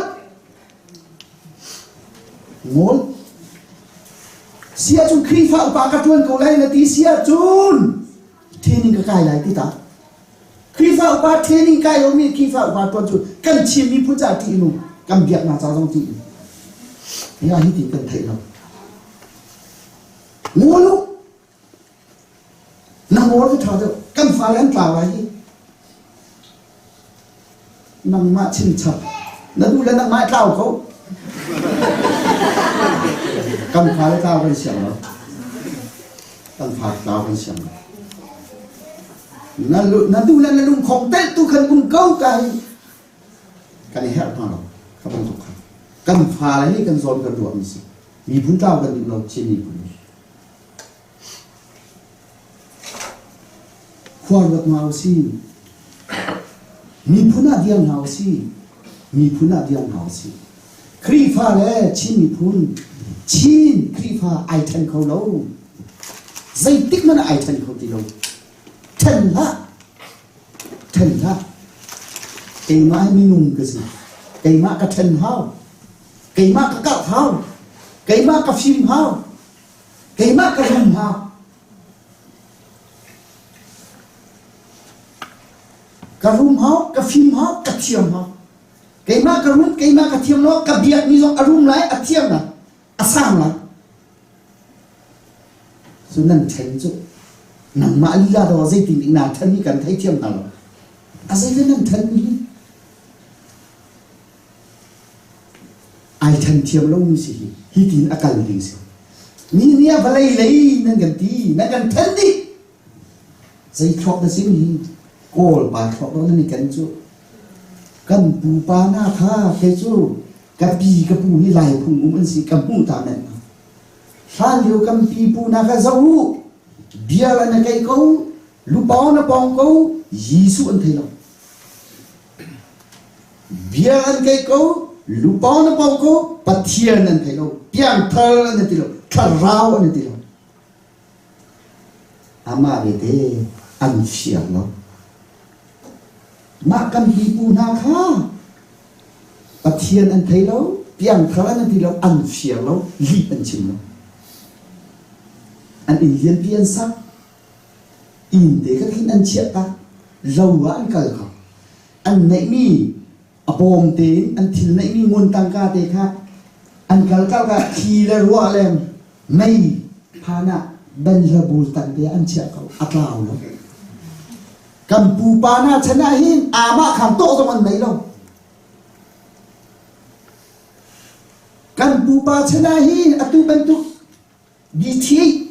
Ngawl. Si ahcun Khrihfa upa ka ṭuan ko lai na ti si ahcun training ka kai lai ti ta. Khrihfa upa training kai lomi Khrihfa upa ṭuan cu kan Chin miphun ca ṭih in um, kan biaknak ca zong ṭih in um. Hi hi ti kan theih lo. Ngawl uh. Na ngawl ka ṭha deuh. Kan fale an tlau lai hi. Nangmah chimchap. Na duh le nangmah tlau ko. Kan fale tlau kan siang lo. Kan fale tlau kan siang lo. Na lu-, na duh le na lungkhong telh tu kan um ko ka hi. Kan i herh hna lo. Ka bantuk kha. Kan fale hi kan zawn kan ruahmi si. Miphun tlau kan duh lo, Chin miphun. Khua ruat hna usih. Miphun ah diang hna usih. Miphun ah diang hna usih. Khrihfa le Chin miphun. Chin Khrihfa aa ṭhen kho lo. Zeitik hmanh ah aa ṭhen kho ti lo. Ṭhen hlah. Ṭhen hlah. Keimah hi minung ka si. Keimah ka ṭhen hau. Keimah ka karh hau. Keimah ka fim hau. Keimah ka rum hau. Ka rum hau, ka fim hau, ka thiam hau. Keimah ka rum, keimah ka thiam lo, ka biakmi zong a rum lai, a thiam lai, a sang lai. Cu nan ṭhen cu, nangmah lila dawh zeitin dik na ṭhen hi kan thei thiam hna lo. A zei ve nan ṭhen hi? Aa ṭhen thiam lomi si hi, hitin a kal ding si. Nihin ni ah vawlei lei nan kan ti, nan kan ṭhen dih. Zei thluak na si hi, Kawlpa thluak lo nan i kan cu. Kan pupa hna kha kei cu ka pi ka pu hi Lai phung um an si, ka hmuh ta men hna. Hlan lio kan pi pu hna kha zoh uh, bial an i kei ko, lupau an i pawng ko, Jesuh an thei lo. Bial an kei ko, lupau an i pawng ko, Pathian an thei lo, piangthar an i ti lo, thlarau an i ti lo. Amah ve te an fial lo. Mah kan pi pu hna kha Pathian an thei lo, piangthar an ti lo, an fial lo, lih an chim lo. An inn lianpi an sak, inn te kha khin an chiah ta, lo ah an kal kho. An neihmi a bawm tein an thil neihmi ngun tangka te kha an kalkal kha thli le ruah le mei phan ah banhlabul tang te an chiah ko, a tlau lo. Kan pupa hna chan ah hin amah khan tawh zong an nei lo. Kan pupa chan ah hin atu bantuk B T H,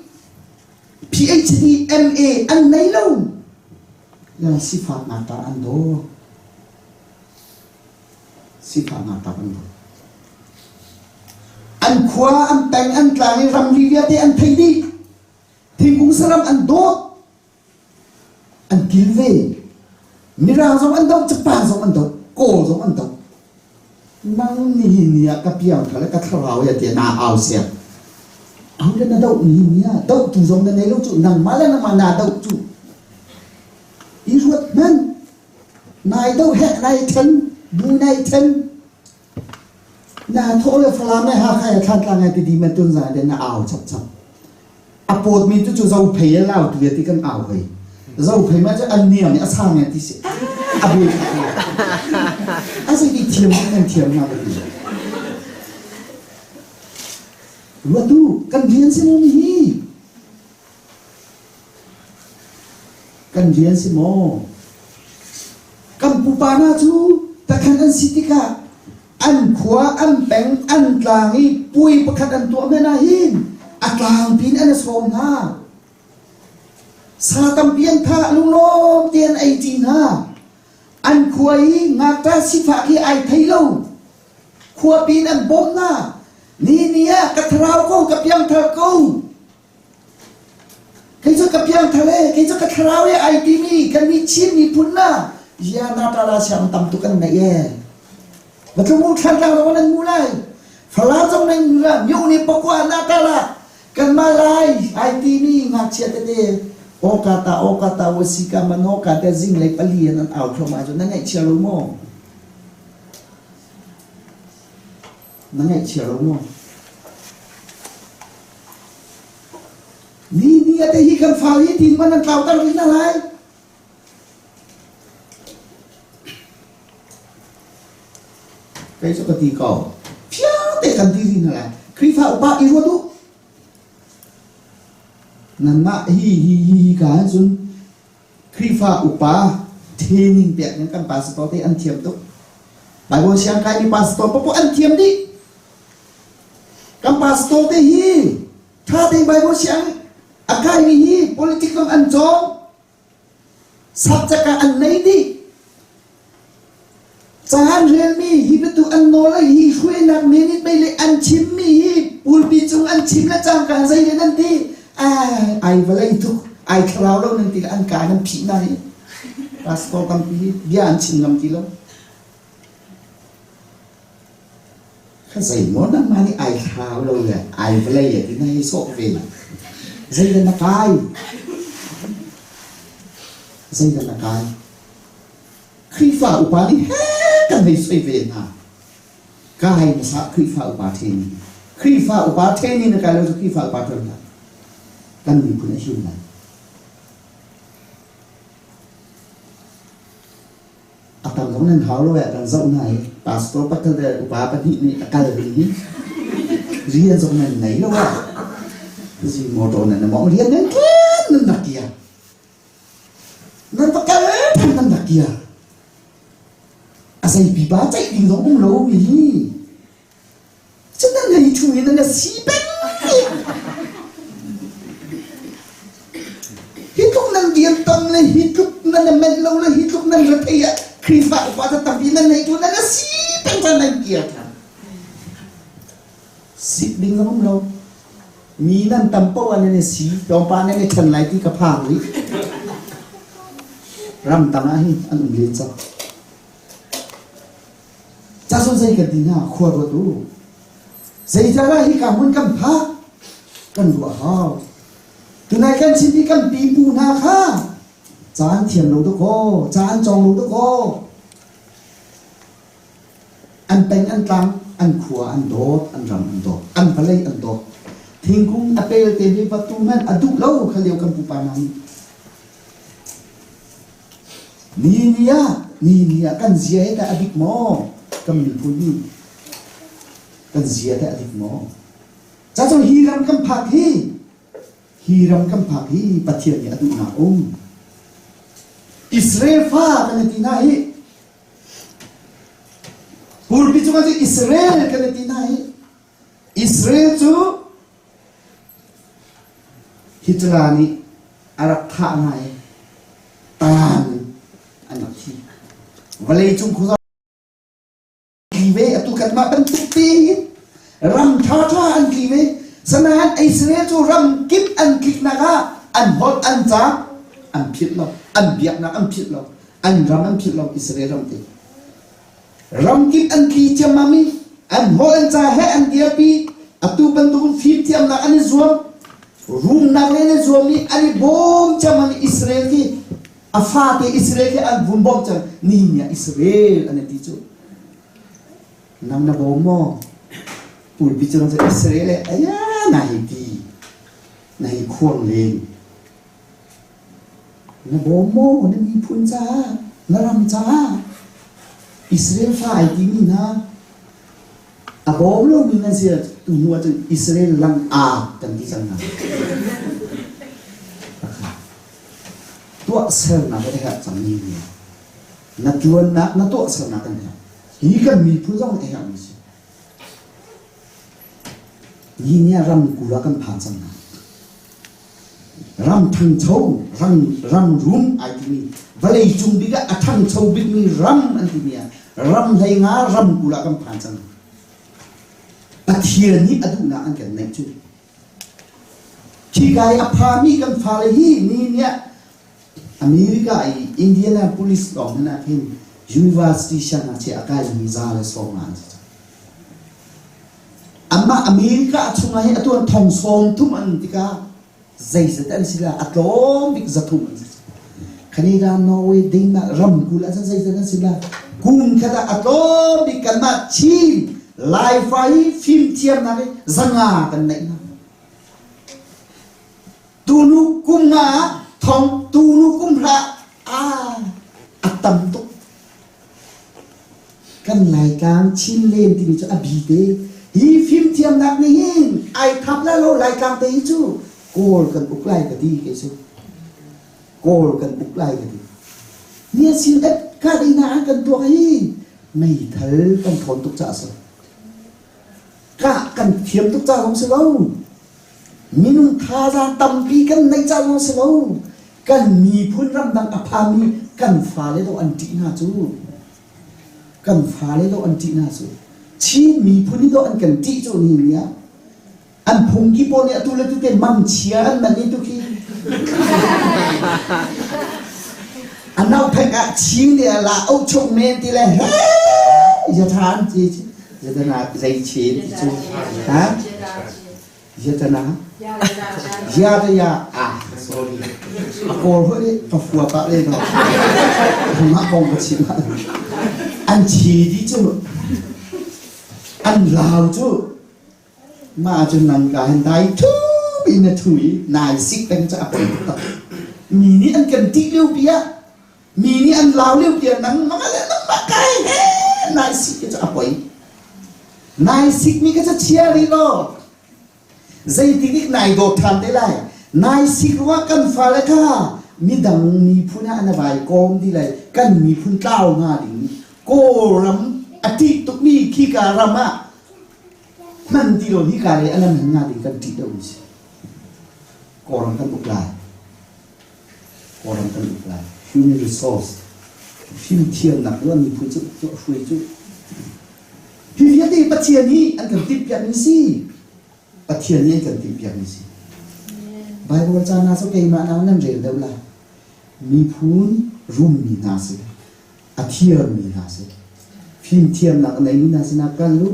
P H D, M A an nei lo. Sifak ngaktak an dawt. Sifak ngaktak an dawt. An khua, an peng, an tlang i ramri vialte an thei dih. Thingkung saram an dawt. An kil ve. Mirang zong an doh, capa zong an doh, Kawl zong an doh. Nang nihin ni-ah ka piangthar le ka thlarau hi a, tiah na au siang. Au le na doh nihin ni-ah, dohtu zong na nei lo cu, nangmah le nangmah na doh cu. I ruat hmanh. Nai doh heh, nai ṭhen, bu nai ṭhen. Na thawh le Falam le Hakha a Thantlang a ti dih maw, tun zan te na au chapchap. A pawt mi tu cu Zophei a lau tu a ti kan au hoi. Zophei mah cu an niam i a sang a ti si. A bik a bik. A si ti thiam, kan thiam hna ka ti. Ruatu, kan rian si maw mi hi? Kan rian si maw? Kan pupa hna cu takhan an si tikah an khua, an peng, an tlang i pui pakhat an tuah hmanh ah hin a tlangpi in an i sawm hna. Sa tampi an thah, lunglawm te an ei ṭi hna. An khua i ngakṭah sifak hi aa thei lo. Khuapi in an bawmh hna. Nihin ni ah ka thlarau ko, ka piangthar ko. Kei cu ka piangthar e, kei cu ka thlarau e aa timi kan i chim miphun hna. Ziah na ṭala siang tam tuk an neih e. Va tlung u, Thantlang zong nan hmu lai. Falam zong nan hmu lai. Myo nih pakua na ṭala. Kanmah lai aa timi ngakchia tete. Awka ta, awka ta, wasika man awka ta, zinglei pali an an au thluahmah cu na ngaihchia lo maw? Na ngaihchia lo maw? Nihin ni ah te hi kan fale hi, tin man an tlauter rih hna lai. Kei cu ka ti ko. Fiang te kan ti rih hna lai. Khrihfa upa i ruat u. Nanmah hi, hi, hi, hi ka han cun Khrihfa upa training pek ning kan pastor te an thiam tuk. Bible siang kai mi pastor paoh an thiam dih. Kan pastor te hi ṭha tein Bible siang a kai mi hi, politics lam an cawng. Subject ah an nei dih. Caan relmi hi biatu an nawl le hi hruainak minute bei le an chimmi hi pulpi cung an chim le cangka zei le nan ti. Ai, ai vawlei tuk, ai thlarau lo nan ti le an kaa nan phih hna hi. Pastor tampi hi bia an chim ngam ti lo. Kha zei maw nangmah nih ai thlarau lo le ai vawlei a ti na hei sawh ve? Zei le na kai? Zei le na kai? Khrihfa upa nih he kan hei soi ve hna. Kai hmasa Khrihfa upa ṭheni. Khrihfa upa ṭheni na kai lo cu Khrihfa upa ṭuan hna. Kan miphun a him lai. A tam zong nan hau lo eh, kan zoh hna i pastor pakhat le upa pahnih nih a kal ding hi. Rian zong nan nei lo ah. Zi motor nan na mawng rian nan tlen nan rak kia. Nan pakal phan nan rak kia. A zeipi pa ceih ding zong um lo mi hi. Cu nan hei ṭhu i nan a si peng i. Hi tluk nan rian tam le, hi tluk nan a manh lo le, hi tluk nan rethei ah Khrihfa upa tampi nan hei ṭhu, nan a si peng, nan nan bia ṭhan. Sik ding zong um lo. Mi nan tam paoh ah nan a si, tlawmpal nan a ṭhan lai ti ka phang rih. Ram tang ah hin an um len cang. Cazun zei kan ti hna, khua ruat u. Zeicahdah hi ka hmun kan phak, kan ruah hau. Tunai kan chimmi kan pipu hna kha caan thiam lo tuk aw, caan cawng lo tuk aw. An peng, an tlang, an khua an dawt, an ram an dawt, an vawlei an dawt. Thingkung a pel te hi va tu hmanh a duh lo kha lio kan pupa hna nih. Nihin ni ah, nihin ni ah kan zia he ta a dik maw? Kan miphun hi kan zia ta a dik maw? Cacun hi ram kan phak hi, hi ram kan phak hi Pathian nih a duhnak um. Israel fa kan i ti hna hi. Pulpi cungah cu Israel kan i ti hna hi. Israel cu Hitler nih a rak thah hna i, tan Vawleicung khuazawn tli ve, atu kan mah bantuk tein ram ṭhaṭha an tli ve. Sinain Israel cu ram kip an tliknak ah an holh an ca an philh lo, an biaknak an philh lo, an ram an philh lo, Israel ram te. Ram kip an tli ciammam i an holh an ca he an dialpi, atu bantuk fimthiamnak an i zuam, rumnak le an i zuam i an i bawm ciammam i Israel khi a fate Israel khi an vun bawm cang. Nihin ni ah Israel an i ti cu. Nang na bawm maw? Pulpi cu nang cu Israel e, aya, na hi ti, na hi khuang len. Na bawm maw, na miphun caah, na ram caah? Israel fa ai timi hna a bawm lomi nan si ah, tu hnu ahcun Israel lang aa kan ti cang hna. Tuahsernak a herh cang mi hna. Na ṭuannak, na tuahsernak kan herh. Hi kan miphun zong a herhmi si. Nihin ni ah ram kul ah kan phan cang hna. Ram ṭhangcho, ram, ram rum ai timi, vawleicung bik ah a ṭhangcho bikmi ram an timi ah ram hleinga ram kul ah kan phan cang hna. Pathian nih a duhnak an kan neih cu. Khi kai a phami kan fale hi nihin ni ah America i Indianapolis lawng hna khin university siangngakchia a kaimi za le sawm an si. Amah America chungah hin a tuan thong sawm thum an tikah zeizat an si lai, a tlawm bik za thum an si. Canada, Norway, Denmark ram kul ah cun zeizat an si lai. Kum khat ah a tlawm bik kanmah Chin Laifa hi fimthiamnak hi zanga kan neih hna. Tunu kum nga thong, tunu kum hra a, a tam tuk. Kan Laitlang Chinland timi cu a bi te. Hi fimthiamnak nih hin ai thap lai lo, Laitlang te hi cu Kawl kan uk lai ka ti kei cu. Kawl kan uk lai ka ti. Nia sin et ka dihnak an kan tuak hi. Meithal kan thawn tuk caah so. Kah kan thiam tuk caah zong si lo. Minung thazaang tampi kan neih caah zong si lo. Kan miphun ramdang a phami kan fale dawh an ṭih hna cu. Kan fale dawh an ṭih hna cu. Chin miphun nih dawh an kan ṭih cu nihin ni ah. An phungki pawl nih atu le tute mangchia an manh nih tu khi. A nauthak ah Chin nih a la auh chok men ti le he, ya ṭhan ti cu. Yatana zei Chin ti cu. Ha? Yatana? Ya, ya, ya. Ah, sorry. A Kawl hoi le, ka fua pah le no. Mah kong ka chim. An chi ti cu. An lau cu. Mah cu nang ka hin dai thu in na thu i nai sik peng cu a poi tak. Mi nih an kan ti lio piah, mi nih an lau lio piah, nang mah le nang mah kai he nai sik cu a poi. Nai sik mi ka cu chia rih law. Zeitik dik nai dawt ṭhan te lai. Nai sik ruah kan fale kha midang miphun ah an vai kawm dih lai. Kan miphun tlau hnga ding. Kawlram a ṭih tukmi khika ram ah hman ti lo hi ka le a lam hman nga ding kan ṭih deuh mi si. Kawlram kan uk lai. Kawlram kan uk lai. Human resource. Fimthiamnak ruah miphun cu, cu a hruai cu. Hi vialte Pathian nih an kan timhpiak mi si. Pathian nih an kan timhpiak mi si. Baibal ca hna cu keimah nau nan rel deuh lai. Miphun rummi hna si. A thiammi hna si. Fimthiamnak a neimi hna sinah kal u,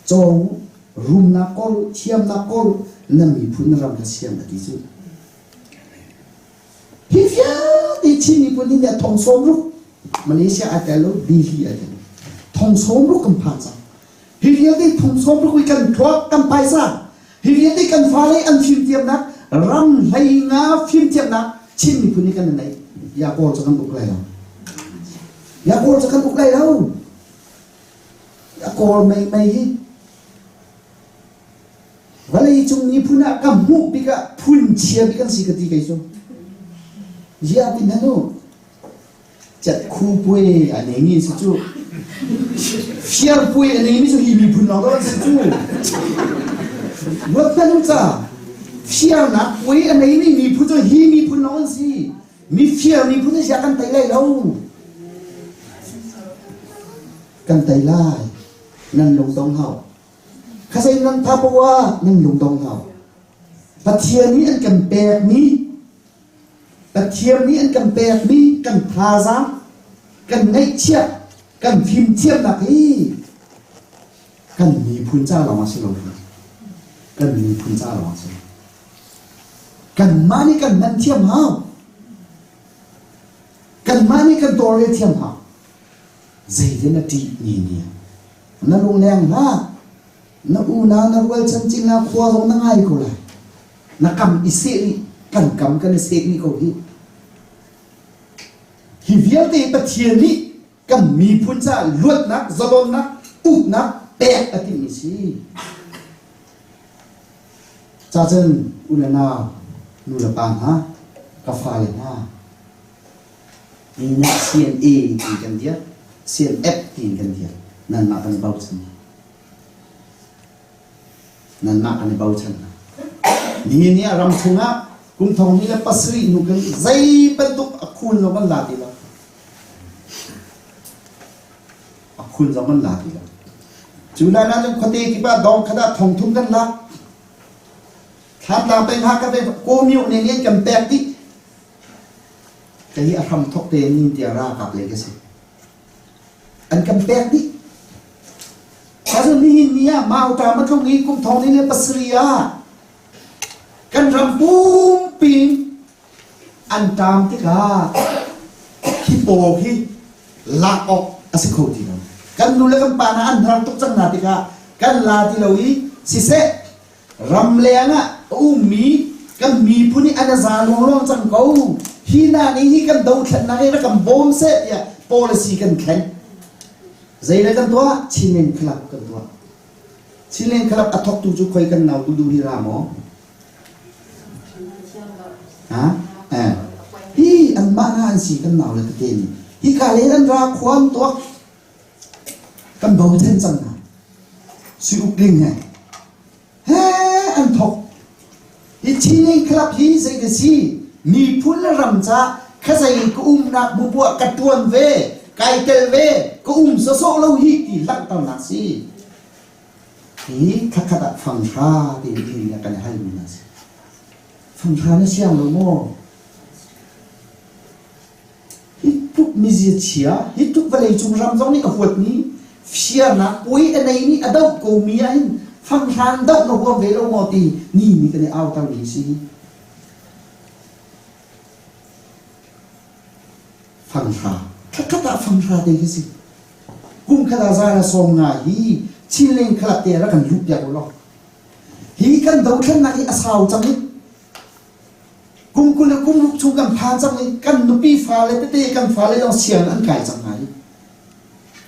caw u, rumnak kawl u, thiamnak kawl u, na miphun na ram kha siam a ti cu. Hi vialte Chin miphun hi nih a thong sawm ruk, Malaysia a tel lo, Delhi a tel lo. Thong sawm ruk kan phan cang. Hi vialte thong sawm ruk i kan thluak, kan phaisa. Hi vialte kan fale an fimthiamnak, ram hleinga fimthiamnak, Chin miphun nih kan neih. Ya Kawl cu kan uk lai lo. Ya Kawl cu kan uk lai lo. Ya Kawl meimei hi. Vawleicung miphun ah ka hmuh bik ah phun chia bik kan si ka ti kei cu. Ziah ti hmanh u. Cat khu puai a neimi si cu. Fiar puai a neimi cu hi miphun lawng an si cu. Ruat hmanh u ca. Fiarnak puai a neimi miphun cu hi miphun lawng an si. Mi fiar miphun cu ziah kan tei lai lo. kan tei lai. Nan lungdong hau. Kha zei nan tha pawa nan lungdong hau. Pathian nih an kan pek mi, Pathian nih an kan pek mi kan thazaang, kan ngaihchiat, kan fimthiamnak hi kan miphun ca lawng a si lo hi. Kan miphun ca lawng a si lo. Kanmah nih kan hman thiam hau. Kanmah nih kan tawlrel thiam hau. Zeidah na ṭih ni nia? Na lungleng hlah. Na unau, na rualchan cingna khua zong na ngai ko lai. Na kam i seh nih, kan kam kan i seh nih ko hi. Hi vialte Pathian nih kan miphun ca luatnak, zalonnak, upnak pek a timi si. Cacun u le nau, nu le pa hna, ka fale hna, ni na C N A ti kan diat, C N F ti kan diat, nanmah kan i bochan. Nanmah kan i bochan. Nihin ni a ram chungah kum thong hnih le pasarih hnu kan zei bantuk a khun zong kan la ti lo. A khun zong kan la ti lo. Cu lai na cun khuate kip ah dawng khat ah thong thum kan lak. Thantlang peng ha ka ve ko miu ne nih kan pek dih. Ka hi a hram thok te nin tia ra kap le ka si. An kan pek dih. Ka zun nihin ni ah mau ta ma tlung i kum thong ni le pasarih ah kan ram pumpi an tam tikah hi paw hi lak awk a si kho ti lo. Kan nu le kan pa na an hnar tuk cang na tikah kan la ti lo i siseh, ramleng ah a ummi kan miphun i an a za lawnglawn cang ko. Hi na nih hi kan dothlennak i rak kan bawm seh tiah policy kan thlen. Zeidah kan tuah? Chinland Club kan tuah. Chinland Club a thoktu cu khoi kan nau tu duh hi ra maw? Ha? Eh. Hi anmah hna an si kan nau le tete nih. Hi ka le an ra khuam tuak. Kan bochan cang hna. Si uk ling he. He an thok. Hi Chinland Club hi zei ka si? Miphun le ram ca kha zei ka umnak hmubuah ka ṭuan ve, kai tel ve, ka um sawsawh lo hi ti langhternak si. Hi thakhat ah fanghra ti hi kan halmi hna si. Fanghra na siang lo maw? Hi tluk mizia chia, hi tluk vawlei cung ram zong nih a huatmi, fiannak puai a neimi, a doh komi ah hin fanghra an doh na huam ve lo maw ti ni nih kan i auter ding si. Fanghra, thakhat ah fanghra te hi si. Kum khat ah za le sawm nga hi Chinland Club te rak kan luh piak lo. Hi kan dothlennak hi a sau cang i, kum kul le kum ruk chung kan phan cang i, kan nupi fale tete kan fale zong siang an kai cang hna i,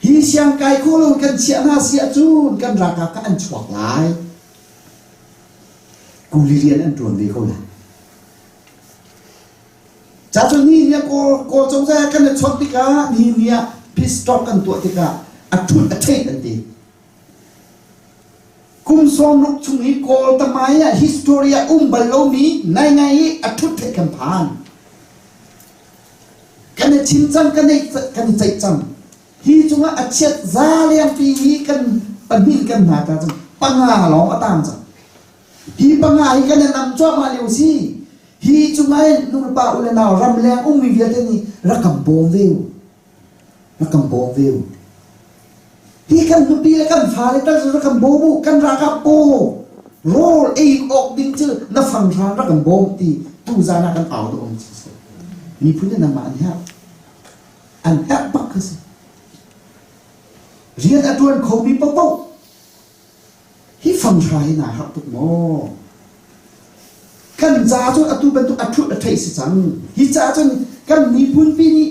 hi siang kai khawh lo kan chiah hna si ahcun kan ralkap kha an chuak lai. Kuli rian an ṭuan ve ko lai. Cacun nihin ni ah Kawl, Kawl cozah kan i chawnh tikah, nihin ni ah peace talk kan tuah tikah a ṭhut a ṭheh an ti. Kum sawmruk chung hi Kawl tamai ah history ah um bal lomi naingai i a ṭhut theih kan phan. Kan i chim cang, kan i, kan i ceih cang. Hi cungah a chiat za lianpi hi kan pahnih kan hna ta cang. Panga lawng a tam cang. Hi panga hi kan i nam cuahmah lio si. Hi cungah hin nulepa u le nau ramleng ummi vialte nih rak kan bawm ve u. Rak kan bawm ve u. Hi kan nupi le kan fale tal cu rak kan bawm u, kan ralkap paw rawl ei awk ding cu na fanghra rak kan bawm ti tu zan ah kan au dawh si. Miphun in nanmah an herh, an herh bak ka si. Rian a ṭuan khomi paohpaoh. Hi fanghra hi naa herh tuk maw? Kan caah cun atu bantuk a ṭhut a ṭhaih si cang. Hi caah cun kan miphunpi nih,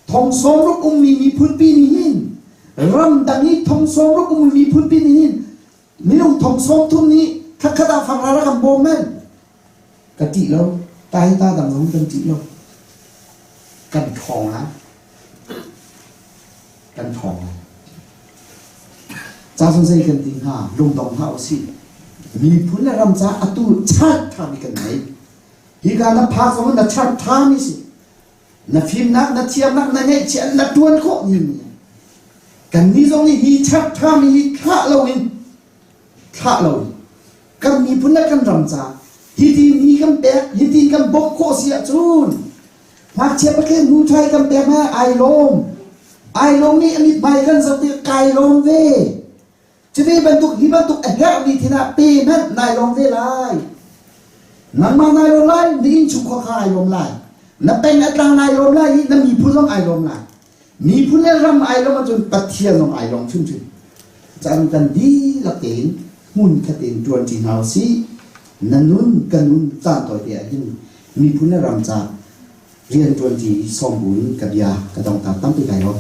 thong sawmruk ummi miphunpi nih hin, ramdang i thong sawmruk ummi miphunpi nih hin, minung thong sawmthum nih thakhat ah fanghra rak kan bawm men. Ka ṭih lo, tai ta dang zong kan ṭih lo. Kan ṭhawng lai. Kan ṭhawng lai. Cazun zei kan ti hnga, lungdong hna u sih. Miphun le ram ca atu chan ṭha mi kan ngei. Hi ka na phak zong na chan ṭha mi si. Na fimnak, na thiamnak, na ngaihchiat, na ṭuan khawh mi mi. Kannih zong nih hi that ṭha mi hi thlah lo in, thlah lo in, kan miphun le kan ram ca hiti mi kan pek, hiti kan bawk khawh si ahcun, ngakchia pakhat hnu ṭha hi kan pek hna, aa lawm. Aa lawm mi a mithmai kan zoh tik kaa lawm ve. Cumi bantuk, hi bantuk a herh mi thinah pe hmanh naa lawm ve lai. Nangmah naa lawm lai, na innchung khua kha aa lawm lai. Na peng a tlang aa lawm lai i na miphun zong aa lawm lai. Miphun le ram aa lawm ahcun Pathian zong aa lawm hrimhrim. Caan kan dihlak tein hmunkhat in ṭuanṭi hna usih. Na nun, ka nun, caan tawite ah hin miphun le ram ca rian ṭuanṭi sawm bun ka bia, ka dongtar tampi kaa lawm.